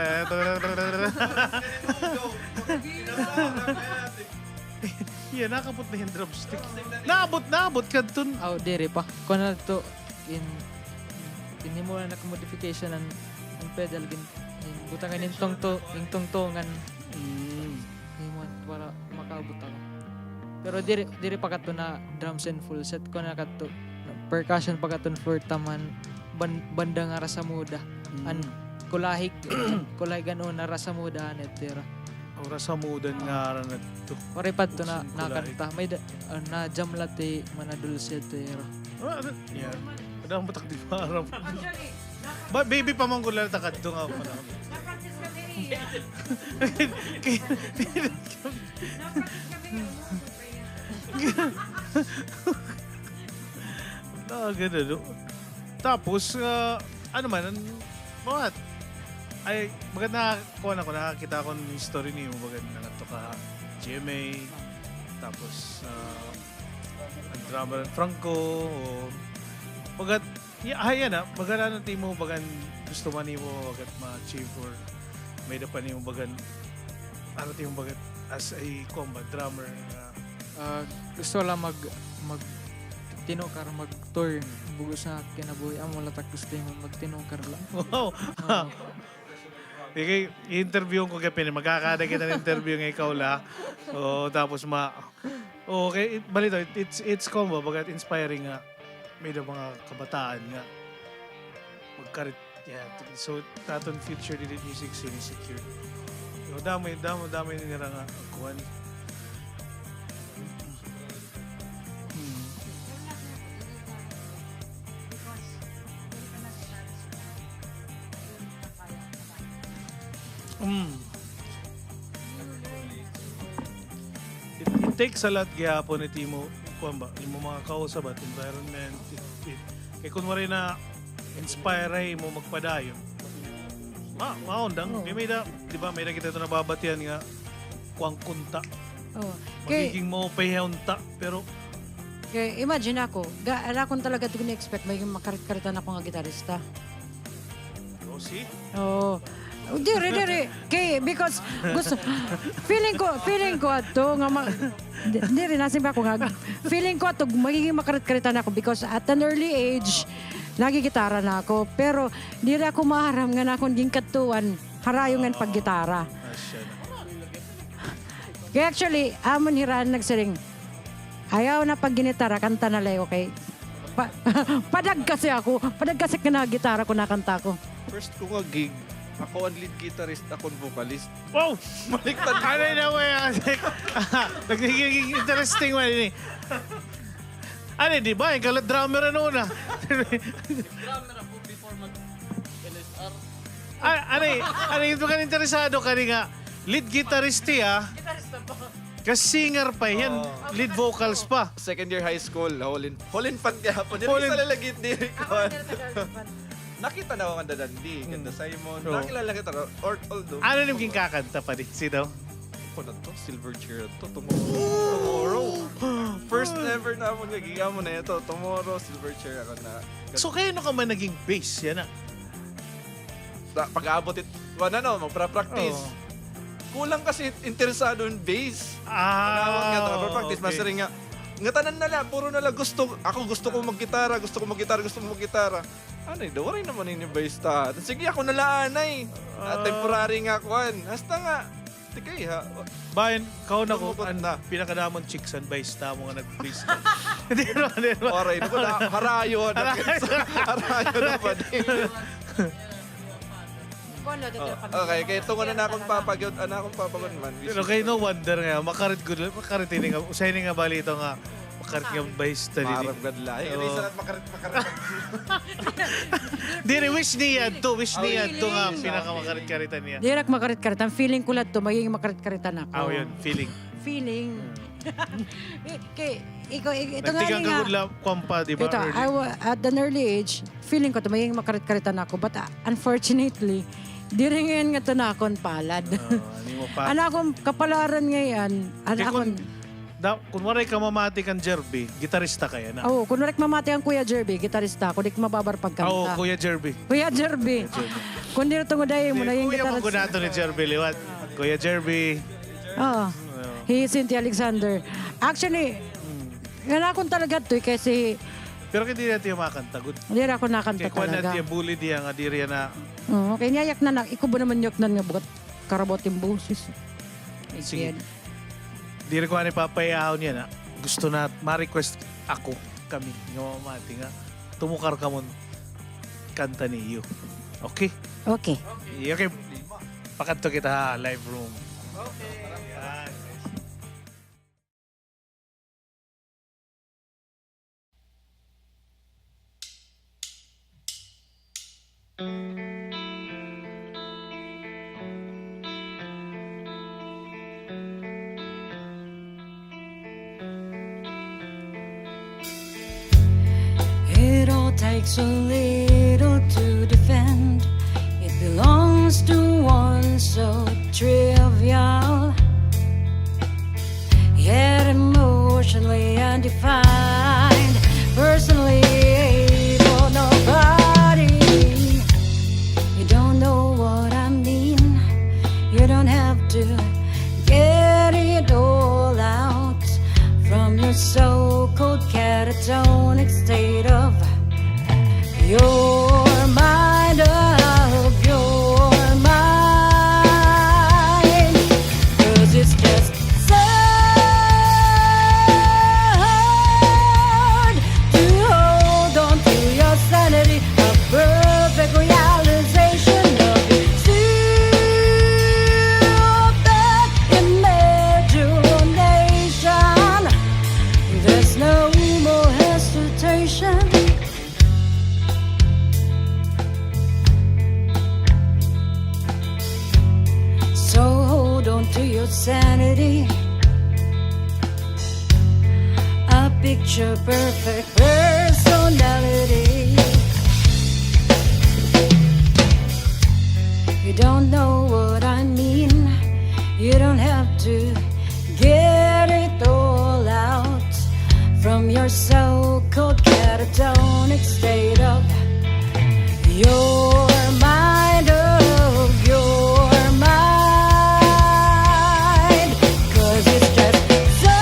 Iya, nakapot na hin drumstick. Naabot, naabot kadton. Aw, diri pa. Kuan na to, in, in himo na naka-modification an, an pedal, gin-, gin-, butangan in tungto-, in tungtungan. Mm. Himo para makaabot ako. Pero diri, diri pa kadto na drums and full set, kuan na kadto. Percussion pa kadto, four taman, ban-, banda nga rasamuda. Mm. An kulahig, kulahig an una rasamuda, an etcetera. Aw, rasamuda an ngaran adto. Waray pa adto na, buksan kulahig. Nakanta. May da-, ah, na-jam la ti Mana Dulce etcetera. Ah, ano? Yan. Ano ang matak di maaram? Actually, ba, baby pa man ko lang takad doon ako pala. Na-practice kami niya. Na-practice kami niya. Ah, ganun, no? Tapos, ah, ano man, an-, what? Ay, maganda, kuha na ko, nakakita ko ng history niyo, maganda na to ka G M A, tapos, ah, an drummer, Franco, o, bagat, ya-, ay, yana, bagat ano timo, bagan gusto man nimo, bagat ma-achieve or may-ada pa nimo, bagan, ano timo, bagat as a, kuwan ba, drummer, ah. Ah, gusto la mag-, mag-, tinukar, mag-tour, bug-os nga kinabuhi, amo la tak gusto nimo, magtinukar la. Wow! Oo. Sige, i-interview ko kay Pini. Magkakada kita ng interview nga ikaw la. Oo, tapos ma-, okay, it-, balito, it-, it's, it's combo, bagat inspiring nga. May-ada mga kabataan nga magkarit-, yeah, so, aton future didi music scene is secure. So, damo, damo, damo nira nga kuan. Hmm. Mm. It, it takes a lot gihapon it imo, kuan ba, imo mga kausab at environment. It, it, kay kun waray na inspire imo magpadayon. Ma, maundang. Oo. Kay may-ada, di ba, may-ada kita ito nababatian nga kuan kunta. Oo. Magiging maupay unta, pero kay imagine ako, ga-, ala ko talaga ito gina-expect, may makarit-karitan ako nga gitarista. Oh, see? Oo. Oh, diri, diri. Kay, because gusto, feeling ko, feeling ko ato nga ma-, di-, diri, nasimba ko nga, feeling ko ato, magiging makarit-karitan ako because at an early age, nagigitara na ako. Pero, diri ako maaram nga nakon ginkadtuan, harayo nga paggitara. Ah, siya na. Kay actually, amon hira nagsiring, ayaw na pagginitara, kanta na la, okay? Pa-, padagkasi ako. Padagkasi ka na gitara ko, nakanta ko. First ko nga gig, ako an lead guitarist, ako an vocalist. Wow! Baliktad. Ano yun, way? Nagiging interesting man ini. Ano, di ba? Ikaw la drummer ano na? Drummer ako before mag-L S R. Ah, ano, ano, ito ka interesado ka rin nga lead guitarist, eh, ah? Guitarist na ba? Kas singer pa hiya, lead vocals pa. Second year high school, Hall and, Hall and Fun gihapon. Diri sa lalagit, diri ko. Nakita na ko kanda Dandy, kanda Simon. Nakilala kita, or, although. Ano nim ginkakanta pa dinhi daw? Ano to? Silver Chair to, Tomorrow. Tomorrow. First ever namon nga gigamon na ito, Tomorrow, Silver Chair ako na. So, kay ano ka man naging bass yana? Pag-aabot it, kuan, ano, magpra-practice. Kulang kasi interesado in bass. Ah, practice, okay. Masiring nga, ngatanan na la, puro na la gusto, ako gusto ko maggitara, gusto ko maggitara, gusto ko maggitara. Anay daw, waray naman ini bass ta. Sige, ako na la anay. Ah, temporary nga kuan. Hasta nga, tikay ha. Bayan, kauna ko, an pinakadamon chicks an bass ta, mga nag-bass ta. Di ba, di ba? Waray, naku, harayo na. Harayo na pa din. Okay, kay tungo na akon papa gyud, an akon papa gyud man. Pero kay no wonder nga, makarit gud, makarit ini nga, usa ini nga balita nga, makarit nga bahista didi. Marap gad la. Ay, isa lang makarit, makarit. Diri, wish niya to, wish niya to nga pinakamakarit-karitan niya. Diri ak makarit-karitan, feeling ko la to, magiging makarit-karitan ako. Aw, yun, feeling. Feeling. Kay, ikaw, ito nga. Nagtigang ka gud la, kuwan pa, di ba, early? At an early age, feeling ko to, magiging makarit-karitan ako. But, uh, unfortunately, diri ngay-an nga to na akon palad. An akon kapalaran ngay-an, an akon. Kun waray ka mamati kan Jerby, gitarista ka yana. Oo, kun waray ka mamati kan Kuya Jerby, gitarista ako, di ka mababar pagkanta. Oo, Kuya Jerby. Kuya Jerby. Kun diri tungod ha imo, naging gitarista. Kuya man gud naton ni Jerby liwat. Kuya Jerby. Oo. Hi Cynthia Alexander. Actually, an akon talaga to, eh, kasi. Pero kay diri tiya makanta gud. Diri ako nakanta talaga. Kay kuan na tiya, bully diya nga diri na. Oo, kay niya yaknan na, ikaw ba naman yaknan nga bukat karabaw it im boses. Sige. Diri ko anay papayahon yana. Gusto na, ma-request ako, kami, nga mamati nga tumukar kamo hin kanta niyo. Okay? Okay. Okay. Pakadto kita ha live room. Okay. Yan. It all takes a little to defend. It belongs to one so trivial. Yet emotionally undefined. Personally, I don't know nobody. You don't know what I mean. You don't have to get it all out from your so-called catatonic state of your mind, of your mind. 'Cause it's just so hard to hold on to your sanity, a perfect realization of your stupid imagination. There's no more hesitation. So hold on to your sanity. A picture perfect personality. You don't know what I mean. You don't have to get it all out from your so-called catatonic state of your mind, of your mind. 'Cause it's just so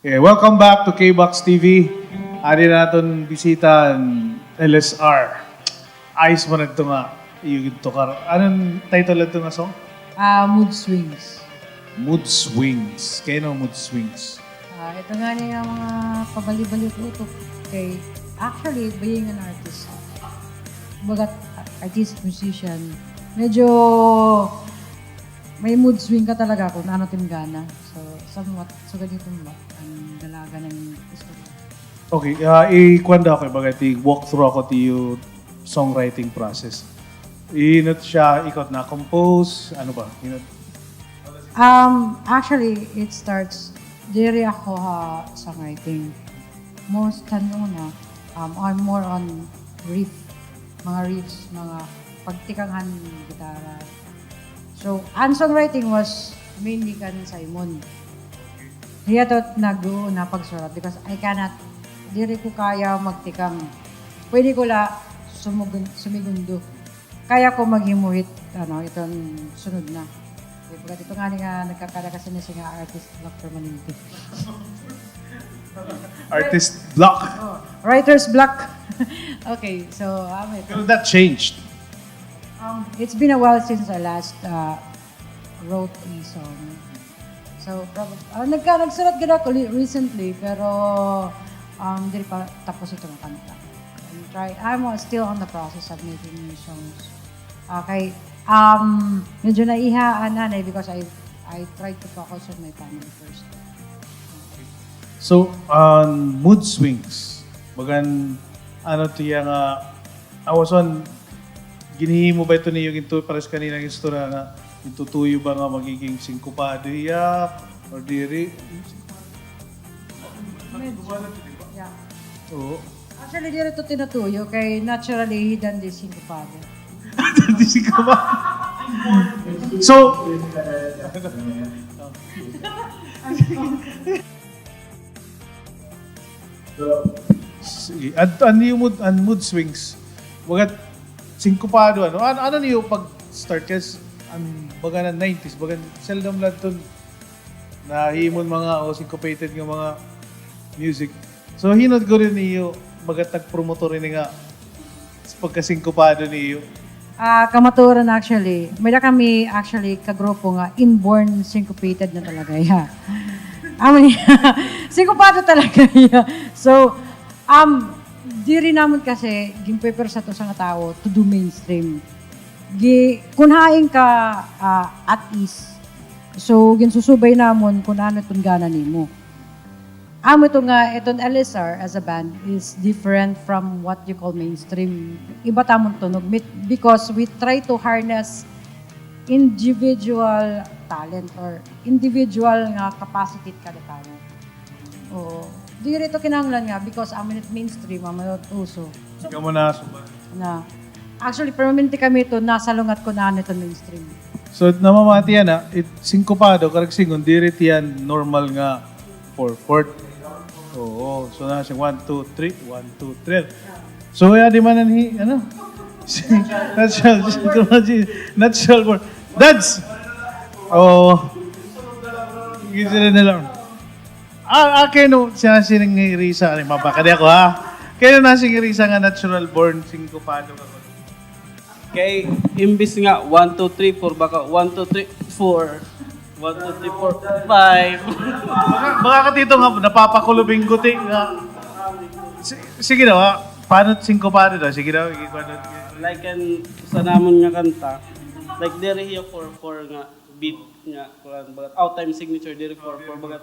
Okay, welcome back to K-Box T V. Adi na aton bisita an L S R. Ayos man adto nga iyo gintukar. Ano an title adto nga song? Ah, Mood Swings. Mood Swings. Kay ano Mood Swings? Ah, ito ngani nga mga pabali-bali utok kay, actually, being an artist, bagat artist, musician, medyo may mood swing ka talaga kung ano it im gana. So, somewhat, so ganito ba an dalagan han istorya? Okay, ah, ikuan daw ako, baga, ti walk through ako it iyo songwriting process. Hin-o siya, ikaw it na-compose, ano ba? Hin-o? Um, actually, it starts, diri ako ha songwriting. Most han una, um, I'm more on riff, mga riffs, mga pagtikang han gitara. So, an songwriting was mainly kan Simon. Hiya to nag-uuna pagsurat because I cannot, diri ko kaya magtikang. Pwede ko la sumugun-, sumigundo. Kaya ko maghimo hit, ano, iton sunod na. Okay, pagkat ito ngani nga nagkakada kasi na siya nga artist block permanente. Artist block. Oh, writer's block. Okay, so, um, ito. Pero that changed. Um, it's been a while since I last, uh, wrote a song. So, prob-, ah, nagka-, nagsurat gud ako li-, recently, pero, um, diri pa tapos ito nga kanta. I'm try-, I'm, uh, still on the process of making new songs. Okay, um, medyo naiha an anay because I, I tried to focus on my family first. So, an Mood Swings, bagan, ano tiya nga, awason, ginhimo ba ito niyo gintu-, pares kanina nga istorya nga, gintutuyo ba nga magiging sinkopado hiya, or diri? Medyo. Yeah. Oo. Actually, diri to tinutuyo kay naturally he done this sinkopado. Done this sinkopado. So, sige, an, an iyo mood, an mood swings. Bagat sinkopado, ano? Ano, ano niyo pag-start? Kasi an baga nga nineties, baga seldom la adton nahimo an mga o syncopated nga mga music. So, hin-o gud an iyo bagat nagpromotor ini nga pagkasinkopado niyo? Ah, kamatuoran actually. May-ada kami actually kagrupo nga inborn syncopated na talaga hiya. Amo niya. Sinkopado talaga hiya. So, um, diri namon kasi ginpe-force sa usa nga tawo to do mainstream. Gi-, kun hain ka, ah, at ease. So, ginsusubay namon kun ano iton gana nimo. Amo ito nga, iton L S R as a band is different from what you call mainstream. Iba tamon tunog mit-, because we try to harness individual talent or individual nga capacity it kada tawo. Oo. Diri ito kinahanglan nga because amo it mainstream, amo it uso. Kamo na, suba. Na. Actually, permanente kami ito, nasalungat kun ano ito mainstream. So, namamati yana, it, sinkopado, karuyag sidngon, diri tiyan normal nga four four. Oo, so na siya, one, two, three, one, two, three. So, adi man an hi-, ano? Natural, natural born. Dads! Oo. Gisira na lang. Ah, ah, kay ano, siya siring ni Risa, ay, mapakadi ako, ha? Kay ano na si Risa nga natural born sinkopado ka? Kay imbis nga one, two, three, four, baka one, two, three, four. One, two, three, four, five. Baka, baka ka, Tito, nga napapakulubing guti nga. Si-, sige daw, ha? Paano sinkopado daw? Sige daw, ikuha daw. Like an usa namon nga kanta. Like, diri hiya four four nga beat nga, kuan, bagat, aw, time signature, diri four four, bagat.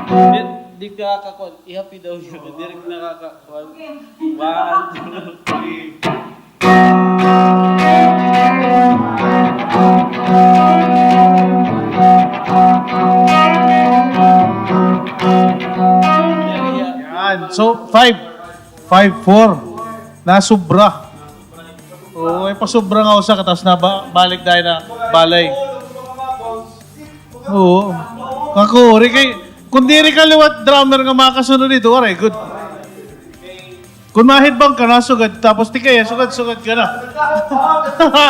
Di, di ka kakuan, ihapi daw niya, diri nakakakuan. One, two, three. Yan. So, five. Five four. Nasobra. Oo, ay pasobra nga usa, katas na ba, balik dahil na balay. Oo. Kakuri kay, kung diri ka liwat drummer nga makasunod dito, waray, good. Kon ma-headbang ka, nasugad, tapos tikaya, sugad-sugad ka na.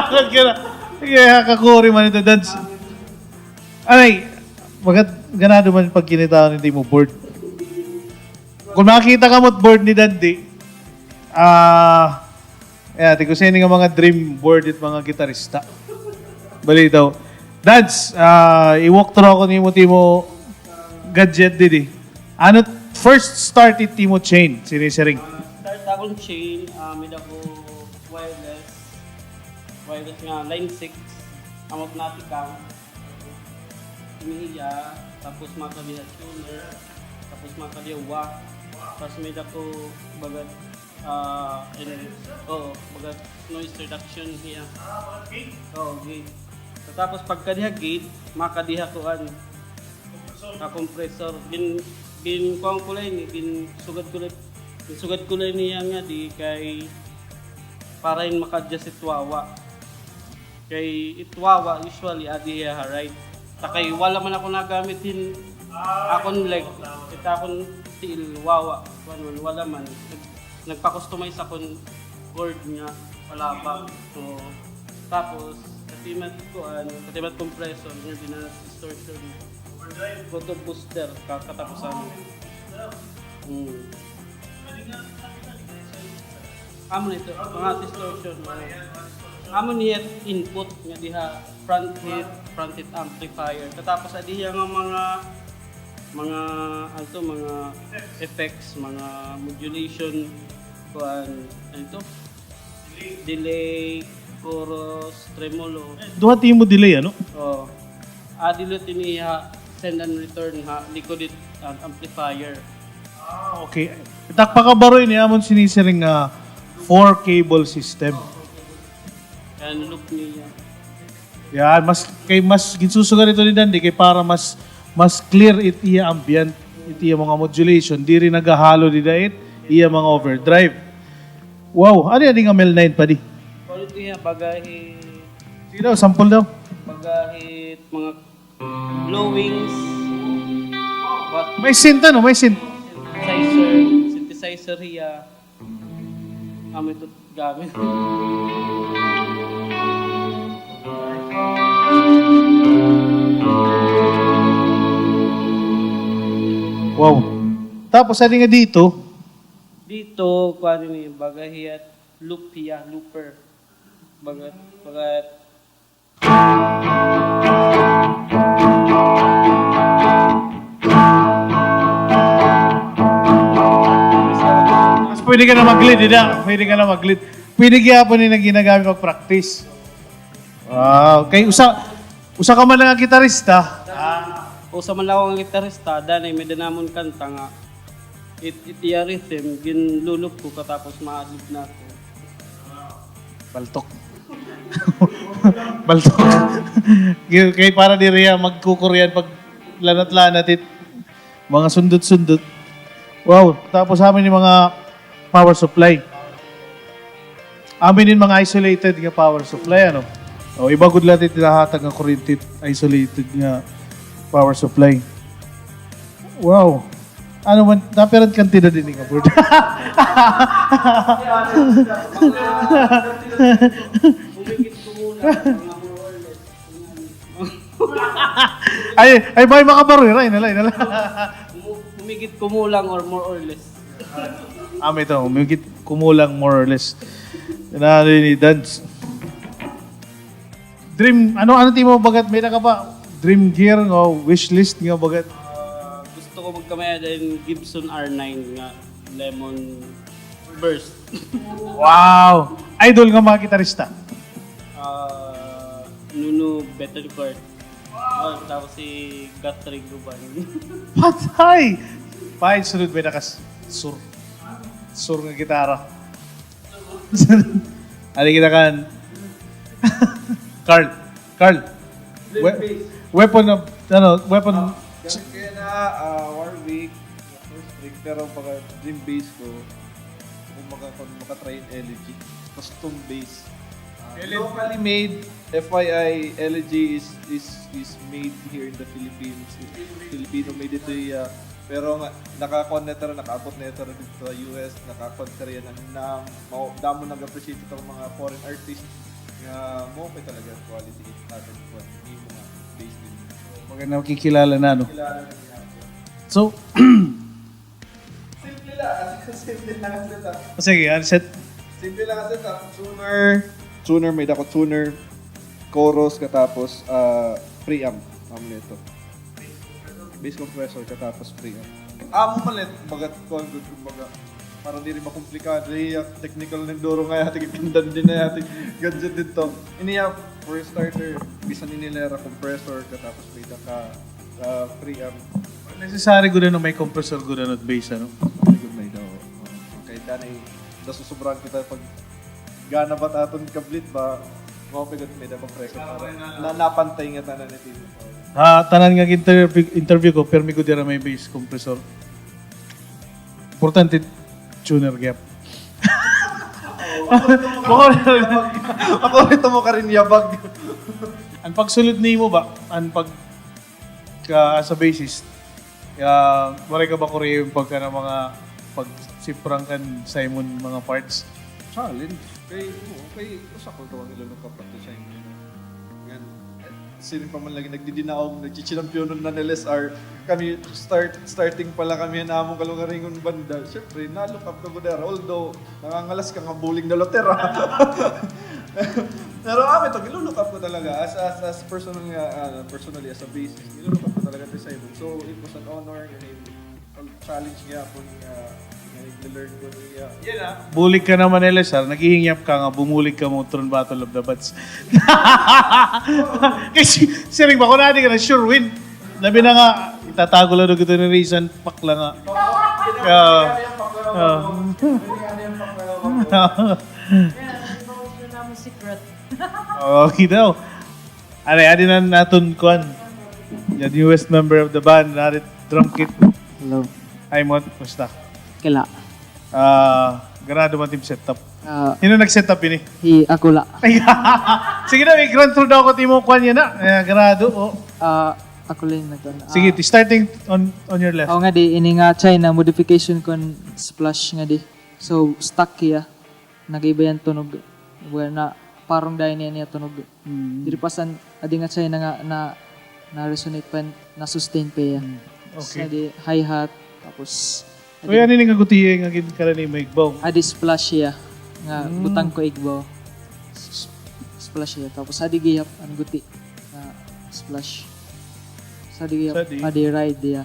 Sugad ka na. Tikaya, kakuri man ito, Dads. Anay, bagat ganado man pagkinitaon it imo board. Kon makakita kamo it board ni Dandy, ah, yeah, tingog ini nga mga dream board it mga gitarista. Balitaw. Dads, ah, i-walk through ako nimo it imo gadget didi. Ano first start it imo chain, sinisiring? Ah, start akon chain, ah, may-ada ko wireless, wireless nga line six, amo it natikang. Ini hiya, tapos makadiha tuner, tapos makadiha wah, tapos may-ada ko bagat, ah, in, oo, bagat noise reduction hiya. Oo, gate. Tapos pagkadiha gate, makadiha kuan, ah, compressor. Gin, gin kuan ko la ini, gin sugad ko la, gin sugad ko la ini hiya nga di kay para hin maka-adjust it wawa. Kay it wawa, usually, adi hiya ha right. Ta kay wala man ako nagamit hin akon leg, it akon tiil wawa, kuan man, wala man. Nag-, nagpa-customize ako hin cord nga palabak. So, tapos, katimat kuan, katimat compressor, nga gina-distortion. Photo booster, ka-, katapusan. Hmm. Amo nito, mga distortion, mga, amo niya input nga diha front heat, front heat amplifier. Katapos, adi hiya nga mga, mga, ano to, mga effects, mga modulation, kuan, ano to? Delay, chorus, tremolo. Duha it imo delay, ano? Oo. Ah, delay ini ha send and return ha likod it, ah, amplifier. Ah, okay. It ak pakabaro ini amon sinisiring nga four cable system. Kay loop niya. Yan, mas, kay mas ginsusugad ito ni Dandy kay para mas, mas clear it iya ambient, it iya mga modulation, diri nagahalo dida it iya mga overdrive. Wow, ano yan nga Mel nine, padi? Quality niya, baga hit, sige daw, sample daw. Baga hit mga blowings. What? May synth, ano? May synth. Synthesizer. Synthesizer hiya. Amo ito gamit. Wow. Tapos, ano nga dito? Dito, kuan ini, baga hit loop hiya, looper. Bagat, bagat. Mas pwede ka na mag-lead, dida. Pwede ka na mag-lead. Pwede gihapon ini nga ginagamit pag-practice. Wow. Kay usa, usa ka man lang nga gitarista. Ah. Usa man lang ako nga gitarista, danay may-ada namon kanta nga It, it iya rhythm, ginlulup ko katapos ma-adlib na ako. Baltok. Baltok. Kay para diri hiya magkukuryan pag lanat-lanat it mga sundot-sundot. Wow, tapos amo ini mga power supply. Amo ini mga isolated nga power supply, ano? O, iba gud la it nahatag nga kuryente, isolated nga power supply. Wow. Ano man, napira it kantidad ini nga board? Ay, ay, may makabaroy, ray, nalay, nalay. Umu-, humigit kumulang or more or less. Amo ito, humigit kumulang more or less. Ano ini, Dads? Dream, ano, ano it imo bagat? May-ada ka pa dream gear nga wish list nga bagat? Ah, gusto ko magkamay-ada hin Gibson R nine nga Lemon Burst. Wow! Idol nga mga gitarista? Ah, Nuno Bettencourt. Oh, tapos si Guthrie Govan. Patay! Pahay sunod may-ada ka sur. Sur nga gitara. Adi kita kan Carl. Carl. We-, weapon of, ano, weapon. Ah, gamit ko yana, ah, Warwick, first trick, pero pagka dream bass ko, kung maka-, kung maka-try hin Elegy, custom bass. Ah, locally made, F Y I, Elegy is, is, is made here in the Philippines. Filipino made ito, ah, Pero nga, nakakuan na ito, nakaabot na ito didto sa U S, nakakuan na ito na, na, mao, damo nag-appreciate ito mga foreign artists nga mao pa talaga quality aton kuan, hindi mga based din. Baga nakikilala na, no? Kilala na niya. So, simple lang, simple lang ang setup. Sige, ang set. Simple lang ang setup. Tuner, tuner, may-ada ko tuner, chorus, katapos, ah, preamp. Amo na ito. Bass compressor, katapos preamp. Amo man la, baga, kuan gud, kumbaga, para diri makomplikado. Iya, technical na duro nga, ati, kandan din na, ati, gadget didto. Ini iya, for starter, bisan ini la ira compressor, katapos may-ada ka, ah, preamp. Necessary gud, ano, may compressor gud, ano, at bass, ano? May gud, may daw. Kay danay, nasusobrahan kita pag gana ba it aton kablit ba, mao pa gud may-ada compressor para na, napantay nga tanan it imo. Ha, tanan nga interview, interview ko, pirmi gud dira may bass compressor. Importante, tuner gihap. Ako, ako, ito mo karin yabag. An pagsulod nimo ba, an pag-, ka, as a bassist, ah, waray ka ba kureho pagka na mga pagsiprang kan Simon mga parts? Challenge. Kay, oo, kay usa ko daw an nilulukap to Simon. Ngan, eh, siring pa man lagi nagdidinaog, nagchichinampyonon na L S R. Kami, start, starting pa la kami han amon kalungaringon banda. Siyempre, nalukap ka gud dira. Although, nangangalas ka nga bulig na lutera. Pero, ah, ito, nilulukap ko talaga. As, as, as personal nga, ah, personally, as a bassist, nilulukap ko talaga si Simon. So, it was an honor, and a challenge gihapon nga, nga nag-learn ko niya. Yan, ah. Bulig ka naman, L S R. Naghihingyap ka nga, bumulig ka mo tron Battle of the Bands. Kasi, siring ba, kun adi ka na, sure win. Labi na nga, itatago la daw kita ni Rizan, pakla nga. Ah, ah. Yan, ano yung secret? Okay daw. Ari, adi na an aton kuan. The newest member of the band, ari, drum kit. Hello. Hi, Mot. Kumusta? Okay la. Ah, ganado man it im setup. Ah. Hin-o nag-setup ini? Hi, ako la. Ay, sige na, i-run through daw ko it imo kuan yana. Eh, ganado, o. Ah, ako la it nag-, sige, ah, starting on, on your left. O, ngadi, ini nga China, modification kon Splash ngadi. So, stock hiya. Nag-iba hiya hin tunog. Well, na, parang dayon niya, niya tunog. Mm. Diri pa san, adi nga China nga na, na-resonate pa, na-sustain pa hiya. Mm. Okay. Sa di hi-hat, tapos, uy, adi, ano ini nga gutihi nga ginkanan nimo igbaw? Adi Splash hiya, nga, mm, butang ko igbaw. S-, Splash hiya. Tapos, adi gihap, an guti, nga Splash. Sa di gihap, sa di, adi Ride hiya.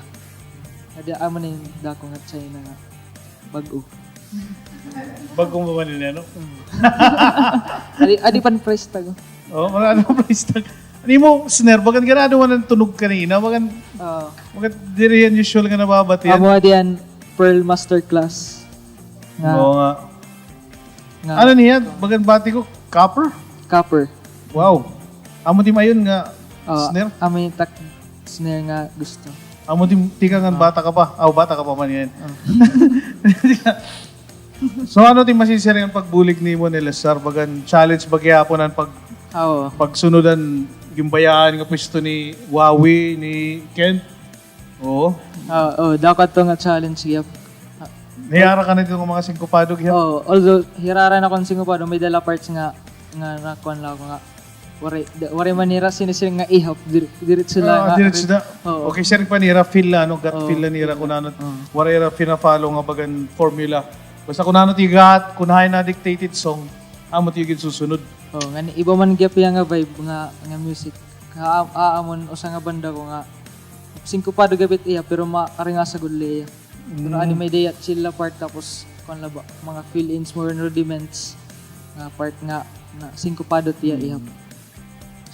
Adi, amo na it dako nga China nga. Bag-o. Bag-o mo man ini, ano? Mm. Adi, adi pan price tag. O, marami pan price tag. An imo snare, bagan ganado man an tunog kanina, bagan, ah, bagan diri yan usual nga nababatian. Amo adi an Pearl Masterclass. Nga. Oo nga. Nga. Ano niya? Bagan bati ko, copper? Copper. Wow. Amo it im ayon nga, ah, snare? Amo it ak snare nga gusto. Amo it im tikang ngan, ah, bata ka pa. Aw, bata ka pa man yan. Ah. So, ano it im masisiring an pagbulig nimo ni Lesar? Bagan challenge ba gihapon an pag-, oo, pagsunod han ginbayaan nga pwesto ni Wawi, ni Kent? Oo. Ah, oo, dako adto nga challenge gihap. Nahirara ka na didto nga mga singkopado gihap? Oo, although hirara na ko hin singkopado, may-ada la parts nga, nga nakuan la ako nga waray, da-, waray man nira sinisiring nga ihap, dir-, diretso la nga. Ah, diretso na. Oo. Okay, siring pa nira, feel la, no? Gut feel la nira kun ano. Oo. Waray nira fina-follow nga bagan formula. Basta kun ano it iyo gut, kun hain na dictated song, amo it iyo ginsusunod. Oo, ngan iba man gihap hiya nga vibe nga, nga music. Ka-, a-, amon usa nga banda ko nga singkopado gihap it iya, pero makaringasa gud la hiya. Pero, mm, adi may-ada hiya chill la part, tapos kuan la ba, mga fill-ins, more rudiments nga part nga, na singkopado it iya, mm, ihap.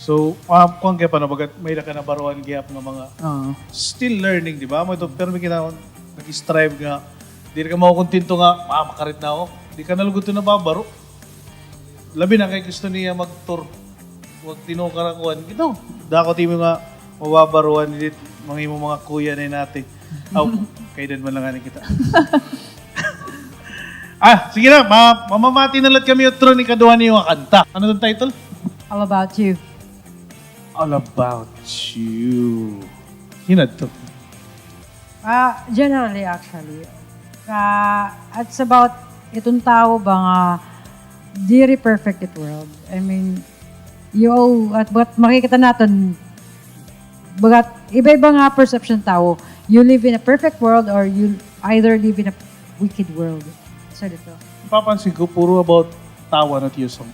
So, ah, kuan gihap, ano, bagat may-ada ka nabaruan gihap nga mga, oo, still learning, di ba? Amo ito, pero may kinaon, nag-strive nga, diri ka makukontento nga, ah, makarit na ako. Di ka na lugod ito nababaro. Labi na kay gusto niya mag-tour. Wag tinukar ako, an-, ito. Dako it imo nga mababaruan didi, mga imo mga kuya na yun ate. Aw, kay dad man lang ani kita. Ah, sige na, ma-, mamamati na la kami utro hin ikaduha niyo nga kanta. Ano tong title? All About You. All About You. Hinadto. Ah, generally, actually, ah, it's about iton tawo ba nga diri perfect it world. I mean, you owe, at, but makikita naton, bagat iba-iba nga perception tawo. You live in a perfect world or you either live in a wicked world. So, dito. Napapansin ko, puro about tawa, not you song.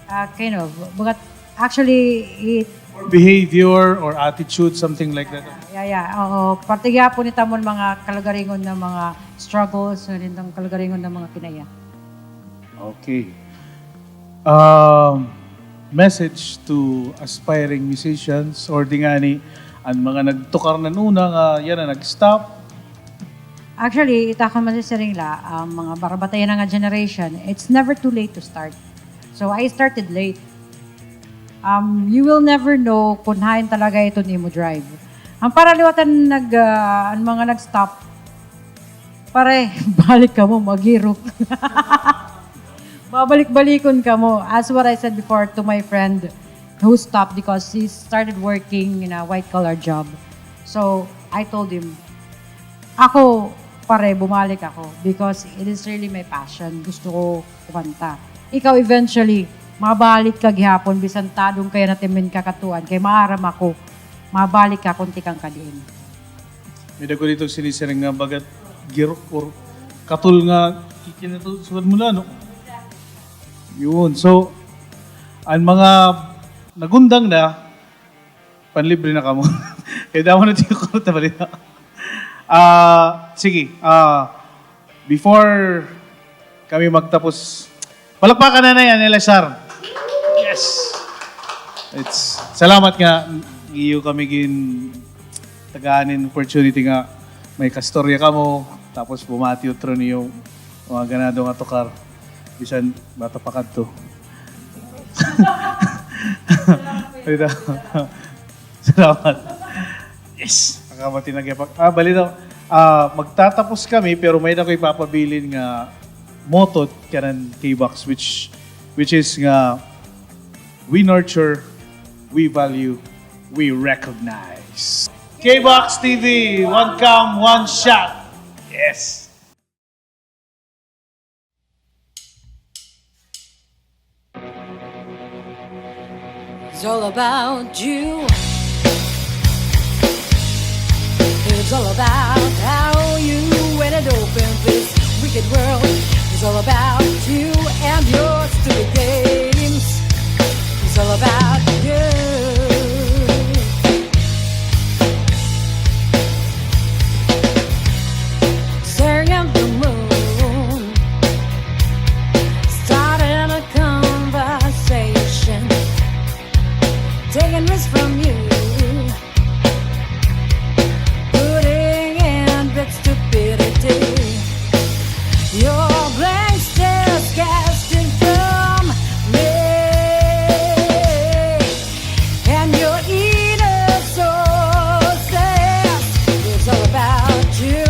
Ah, kind of. But actually, it Or behavior or attitude, something like that. Yeah, yeah. Oo. Parte gihapon it amon mga kalugaringon nga mga struggles, ngan it amon kalugaringon nga mga kinaiya. Okay. Um, message to aspiring musicians or di ngani an mga nagtukar na una nga yana nag-stop. Actually, it akon masisiring la, an mga barabatayan na nga generation, it's never too late to start. So, I started late. Um, you will never know kon hain talaga iton imo drive. An para liwat an nag-, ah, an mga nag-stop, pare, balik kamo, maghirok. Babalik-balikon kamo. As what I said before to my friend who stopped because he started working in a white-collar job. So, I told him, ako, pare, bumalik ako because it is really my passion. Gusto ko kumanta. Ikaw, eventually, mabalik ka gihapon, bisan tadong kay natimin ka katuan, kay maaram ako, mabalik ka kon tikang ka diin. May dako dito sinisiring nga bagat girok or katol nga kikinatusugan mo na, no? Yun. So, an mga nagundang na, panlibre na kamo. Kay damo na tiyo ko ta balita. Ah, sige. Ah, before kami magtapos, palakpakan na na yan, Elazar. Yes. It's, salamat nga iyo kami gin tagaan hin opportunity nga may kastorya kamo, tapos bumati utro niyo mga ganado nga tukar. Bisan bata pa kadto. Ito. Salamat. Yes. Nakabati na gyapon. Ah, balita, ah, magtatapos kami, pero may-ada ko ipapabilin nga motto kanan K-Box, which, which is nga, we nurture, we value, we recognize. K-Box T V, one cam, one shot. Yes. It's all about you. It's all about how you ended up in this wicked world. It's all about you and your stupid games. It's all about you. Staring at the moon, starting a conversation, taking risks from you, putting in big stupidity. Your blank stares casting from me. And your inner soul says, it's all about you.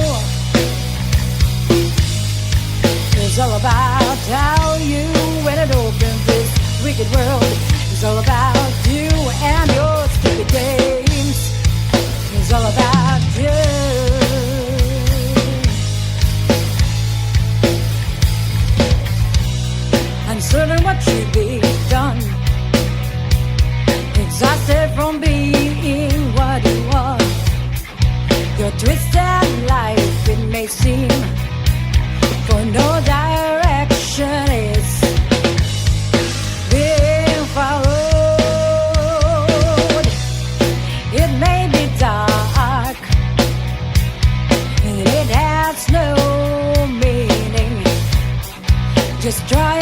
It's all about how you ended up in this wicked world. It's all about you and your stupid games. It's all about you. Uncertain what should be done. Exhausted from being what you are. Your twisted life, it may seem, for no direction is being followed. It may be dark, and it has no meaning. Just try